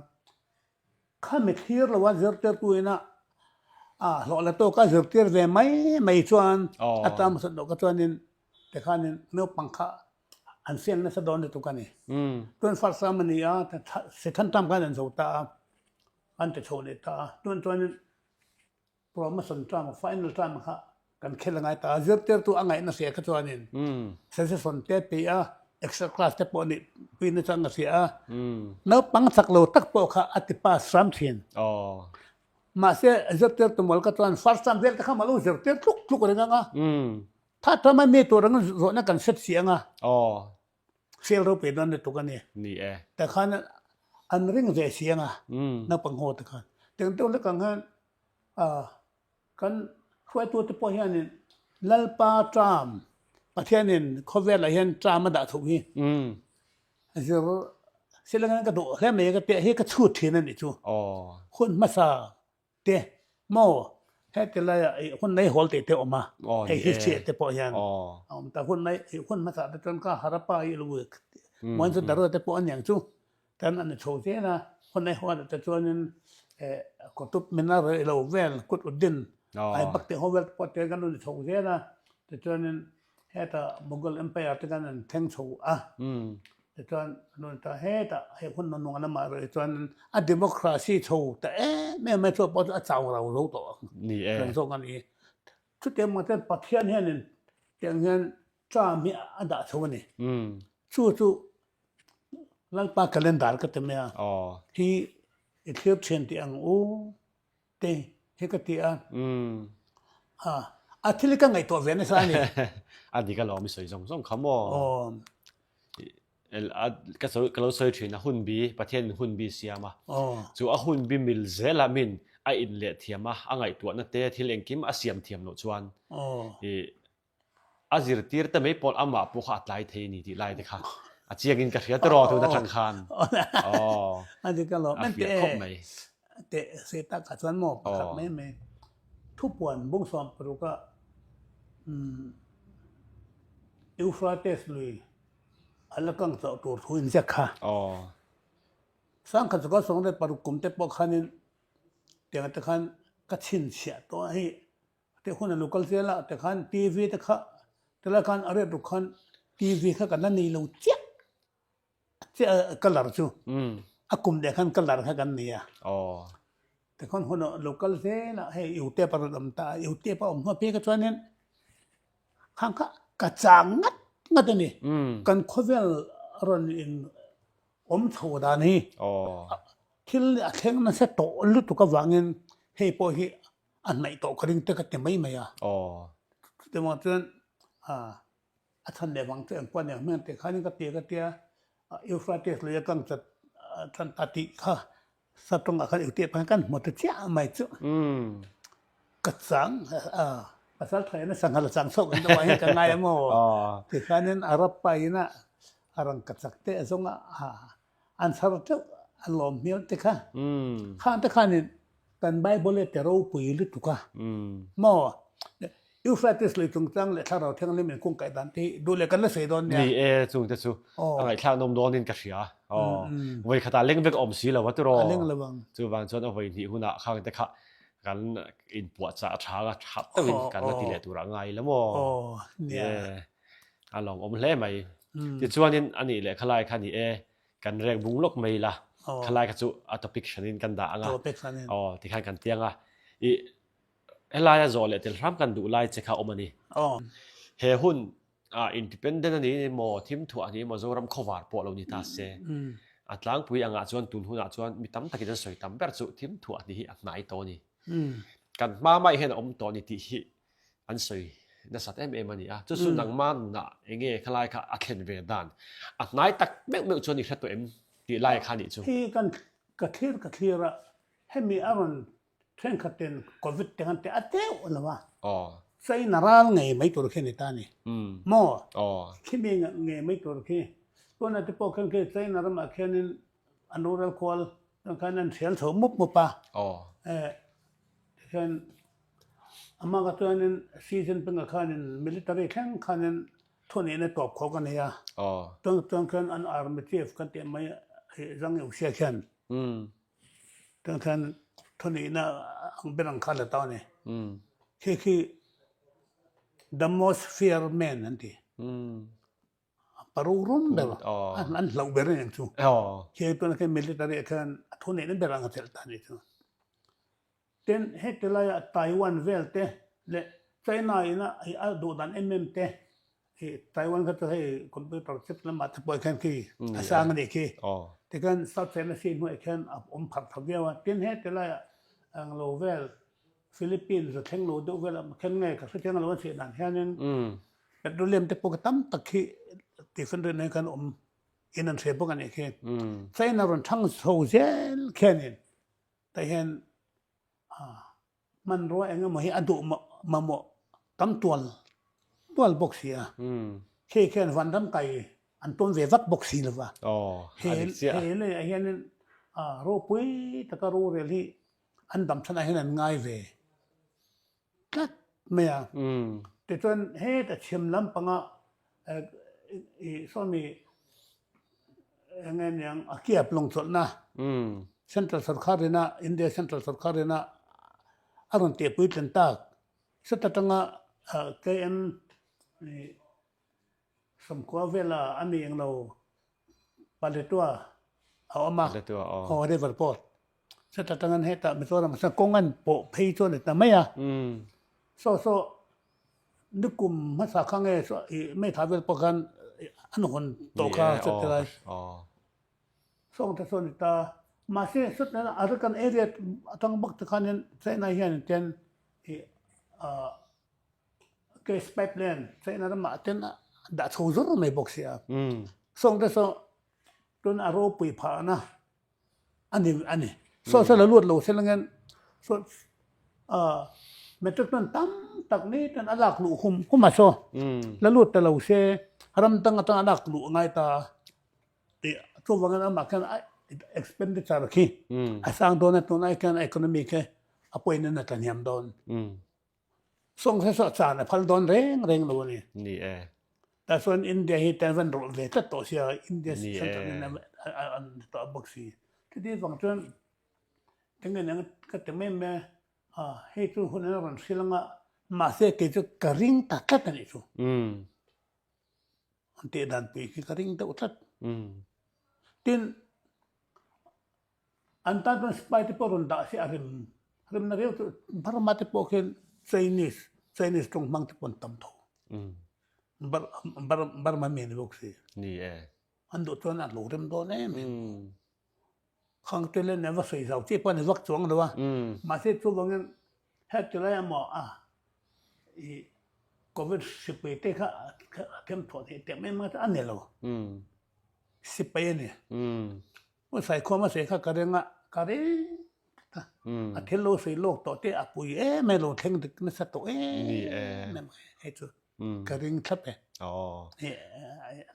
Kha mi thlir lo a zirtirtu ina a hlawh la tawk a zirtir ve mai mai chuan a term hmasat loh kha chuanin tikhanin naupang kha an fian nasa dawn lutuk a ni. Tun first term a ni a, second term khan an zo ta a, an ti chho leh ta a, tun chuanin Promotion term, final term kha kan khel a ngai ta a, zirtirtu a ngaihna hria kha chuanin suggestion te pe a, extra class te pawh nih pui nachang a hria a, naupang chak lo tak pawh kha a ti pass hram thin. Mahse zirtirtu mawl kha chuan first term vel te kha malo zirtir tluk tluk reng ang a, third term a mi tur ang zawhna kan hre si ang a, fail ropui dawn lutuk a ni. Ni e. Tikhan an ring ve si ang a, naupang ho te khan. Tiang deuh lek ang hian Kan hruaitute pawh hianin Lalpa term, Pathianin khawvelah hian term a dah thuh hi zir silangin ka duh hle mai ka tih hi ka chhut thin a nih chu. Hun hmasa te maw heti laiah hun nei hawl tih te a awm a, hei history ah te pawh hian a awm ta. Hun nei hun hmasa te chuan ka Harappa hi lo Mohenjo-daro te pawh a niang chu. Tan a ni chho zel a, hun ai huatah te chuanin Qutub Minar i lo vel, Qutb Uddin, Aibak tih ho vel te pawh te kan lo ni chho zel a, tichuanin hetah Mughal Empire te khan an thleng chho a, tichuan an lo ni ta hetah hei hun nunung a lamah erawh hi chuanin a democracy chho ta em em mai chu pawh chu a chau rau zo tawh ang reng zawk a ni. Chutiang mah chuan Pathian hianin tiang hian term hi a dah chho a ni. Chu chu Lalpa calendar ka ti mai a, hi i thlir thin tih ang u te hi ka ti a, a thil hi ka ngaihtuah ve nasa a ni. A dik alawm i sawi zawng zawng kha maw? Ka sawi ka lo sawi thin a hun bi Pathian in hun bi siam a, chu a hun bi mil zel a min a in leh thiam a, a ngaihtuahna te thil engkim a siam thiam loh chuan i. A zirtir te mai pawh amah pawh kha a tlai thei a ni tih lai te kha a chiangin ka hria tiraw tun atang khan. Aw. A dik alawm. A fiah khawp mai. Teh se tak ah chuan maw pakhat mai mai thupuan bungsawm paruka Euphrates lui a la kang chauh tur thu inziak kha. Aw. Sangkhat chu ka sawng leh paruk kum te pawh khanin tiang te khan ka chhinchhiah tawh a hei Te hun a lo kal zel a, tikhan TV te kha tilai khan a rep ruk khan TV kha kan la nei lo chiah chiah colour chu a kum leh khan colour kha kan nei a. Tikhan hun a lo kal zel a, hei U tape a rawn awm ta a, U tape a awm hma phei kha chuanin khang kha ka chang ngat ngat a ni. Kan khawvel a rawn in awm chho dan hi thil a thleng nasa tawh lutuk avangin hei pawh hi a hnaih tawh ka ring te ka ti mai mai a. Aw. Chutiang chuan a chhan leh vang chu engpawh aniang hmel tih khanin ka ti ka tia Euphrates lui a kang chat tan ta tih kha Saptawngah khan engtiah pawh hian kan hmu ta chiah mai chu. Ka chang pasal tha hian sangha la chang chhuak ang deuh ah hian ka ngai a maw ti khanin Arab pa ina a rangkachak te a zawng a An chhar teuh a lawm hmel te kha. Khang te khanin kan Bible e te ropui lutuk a. Maw? Euphrates lui chungchang leh Thlarau Thianghlim inkungkaih dan te hi duh leh kan la sawi dawn nia. Ni e, chung te chu a ngaihthlak nawm dawnin ka hria. Aw, vawi khatah leng vek a awm si lo a tiraw? A leng lo ang. Chuvang chuan a vawi hnih hunah khang te kha kan inpuahchah a tha a, tha deuhin kan la ti leh turah ngai ila maw? Aw, nia. A lawmawm hle mai. Tichuanin a nih leh khalai kha ni e, kan rek bung lawk mai ila, khalai kha chu a topic hranin kan dah ang a. Topic hranin. Aw, tikhan kan tiang a. I helaia zawh leh tel hram kan duh lai che kha awm a ni. He hun ah independent a ni emaw, thimthuah a ni emaw, Zoram khawvar pawh lo ni ta se. A tlangpui angah chuan tun hunah chuan mi tam takin an sawi tam ber chu thimthuah ni hi a hnai tawh a ni. Kan hma mai hian a awm tawh a ni tih hi an sawi nasat em em a ni a. Chu chu nangma nunah enge khalai kha a thlen ve dan a hnai tak meuh meuh chuan i hre tawh em tih lai kha nih chu. Hi kan ka thlir ka thlir a, hemi a rawn thenkhat ten covid te khan te a deuh lo a, China ral ngei mai tur khi a ni ta a ni maw? Khimi ngei mai tur khi tunah te pawh khan khi China ramah khianin an rural khual khan an thial chho mup mup a, tikhian Amah ka chuanin Xi Jinping-a khanin military thleng khanin thunihna tawp khawk a nei a. Chuan chuan khan an army chief kan tih mai hi Zhang Youxia khian chuan khan thunihna ang ber ang kha la ta a ni. Khi khi the most fear man an ti. Paru rum ber an hlauh ber a ni ang chu. Khi tuna khi military ah khian a thunihna ber ang a chelh ta a nih chu. Tin, heti laia Taiwan vel te leh China ina a duh dan em em te, ih Taiwan kha chu hei computer chip lamah te pawh khian khi a sang a nih khi. Tikhian South China Sea hnuaiah khian a awm pharh tha viau a. Tin, heti laia englo vel Philippines a thleng lo deuh velah khian nge ka hrethiang lo a chheh dan hianin petroleum te pawh kha tam tak khi tiffin rinah hian khan awm in an hre bawk a nih khi. China rawn thang chho zel khianin Tah hian hmanrua eng emaw hi a duh mamawh tam tual tual bawk si a. Khi khian vanram kai an tawn ve vak bawk si lo va. He leiah hianin ropui taka rorel hi an dam chhanah hian an ngai ve tlat mai a. Tichuan heta chhim lampanga ih sawmi eng nge niang a kiap lawng chawlhna Central sorkar ina India Central sorkar ina a rawn tih puitlin tak seta tanga KM Sawmkhua vela a mi englo Paletwa a awm a, aw river port. Chutah tangin hetah Mizoram ah chuan kawng an pawh phei chu a ni ta mai a. Saw saw nikum hmasa kha nge saw ih Meitha vel pawh khan an hawn tawh kha chuti lai. Sawng te chu a ni ta. Mahse sawtah Arakan area atang bawk te khanin China hian ten ih ah Gas pipeline China ramah ten a dah chho zur mai bawk si a. Sawng te saw tun a ropui phahna a ni a ni. Saw saw la lut lo se langin saw ah. Metric ton tam tak ni ten a lak luh hum hum a saw. La lut ta lo se ram dang atang a lak luh a ngai ta tih chuvangin amah khian a expenditure khi a sang dawn a tunah khian economy khi a pawhin a tlahniam dawn. Sawng se saw chan a phal dawn reng reng lo a ni. Ni e. Tah chuan India hi tan van rawlh ve tlat tawh sia, India central in an ni tawh bawk si. Chuti vang chuan enge eng ka ti mai mai a, hei chu hun an rawn hrilh anga mahse kei chu ka ring ta tlat a nih chu. An tih dan pui khi ka ring deuh tlat. Tin, An tan chuan spy te pawh rawn dah se a rem remna viau chu Burma te pawh khian Chinese Chinese tawng hmang te pawh an tam tho. Burma mi ani bawk si. Ni e. An duh chuan an lo rem dawn em em. Khang te leh nen va sawi zau chi pawh a ni vak chuang lo a. Mahse chuvangin heti lai emaw a i Covid hripui te kha a them thawh theih teh mai mai chu a ni lo. Sipai a ni. Pu Saikhawma sawi kha ka ring a, ka ring tlat a. A thil lo sawi lawk tawh te a pui em em, lo thleng dik nasa tawh em em hei chu ka ring thlap e. A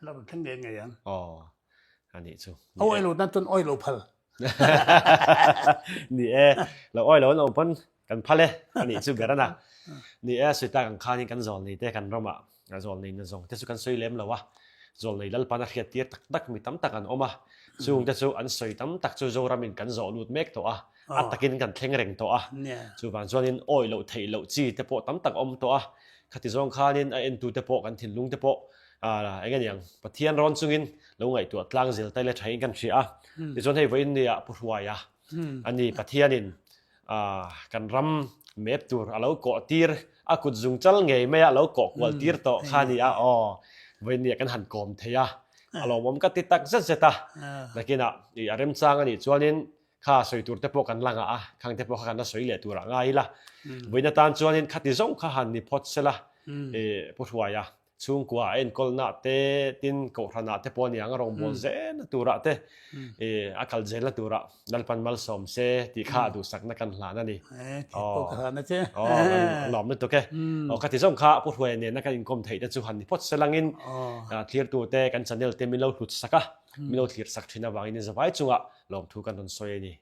la rawn thleng ngei ngei ang. A nih chu. A awi lo tan chuan awi lo phal. Ni e, lo awi lo an awm pawn kan phal e, a nih chu ber a na. Ni e, sawi tak ang khanin kan zawl nei te kan ramah A zawlnei na zawng te chu kan sawi lem lo a, zawlnei Lalpan a hriat tir tak tak mi tam tak an awm a, chung te chu an sawi tam tak chu Zoramin kan zawh lut mek tawh a, a takin kan thleng reng tawh a, chuvang chuanin awih loh theih loh chi te pawh tam tak a awm tawh a, khati zawng khanin a entu te pawh kan thinlung te pawh eng a niang Pathian rawn chungin lo ngaihtuah tlang zel tai le thain kan hria a, tichuan hei vawiin nia Pu Hruaia a ni Pathianin kan ram map tur a lo kawh tir a kut zung chal ngei mai a lo kawh kual tir tawh kha a ni a aw vawinia kan han kawm thei a a lawmawm ka ti tak zet zet a nakinah ih a remchang a nih chuanin kha sawi tur te pawh kan la ngah a khang te pawh kha kan la sawi leh tur ah ngai ila vawiin atan chuanin khati zawng kha han ni phawt sela ih Pu Hruaia Chhungkua a enkawlna te, tin kohhranah te pawh a niang a rawngbâwl zelna turah te, a kal zelna turah Lalpan malsawm se tih kha a duhsakna kan hlan a ni. Aw, kan lawm lutuk e. Aw, ka ti zawng kha Pu Hruaia nena kan inkawm theih te chu han ni phawt se langin thlirtute kan channel te min lo hlut sak a, min lo thlir sak thin avangin zavai chungah lawmthu kan rawn sawi a ni.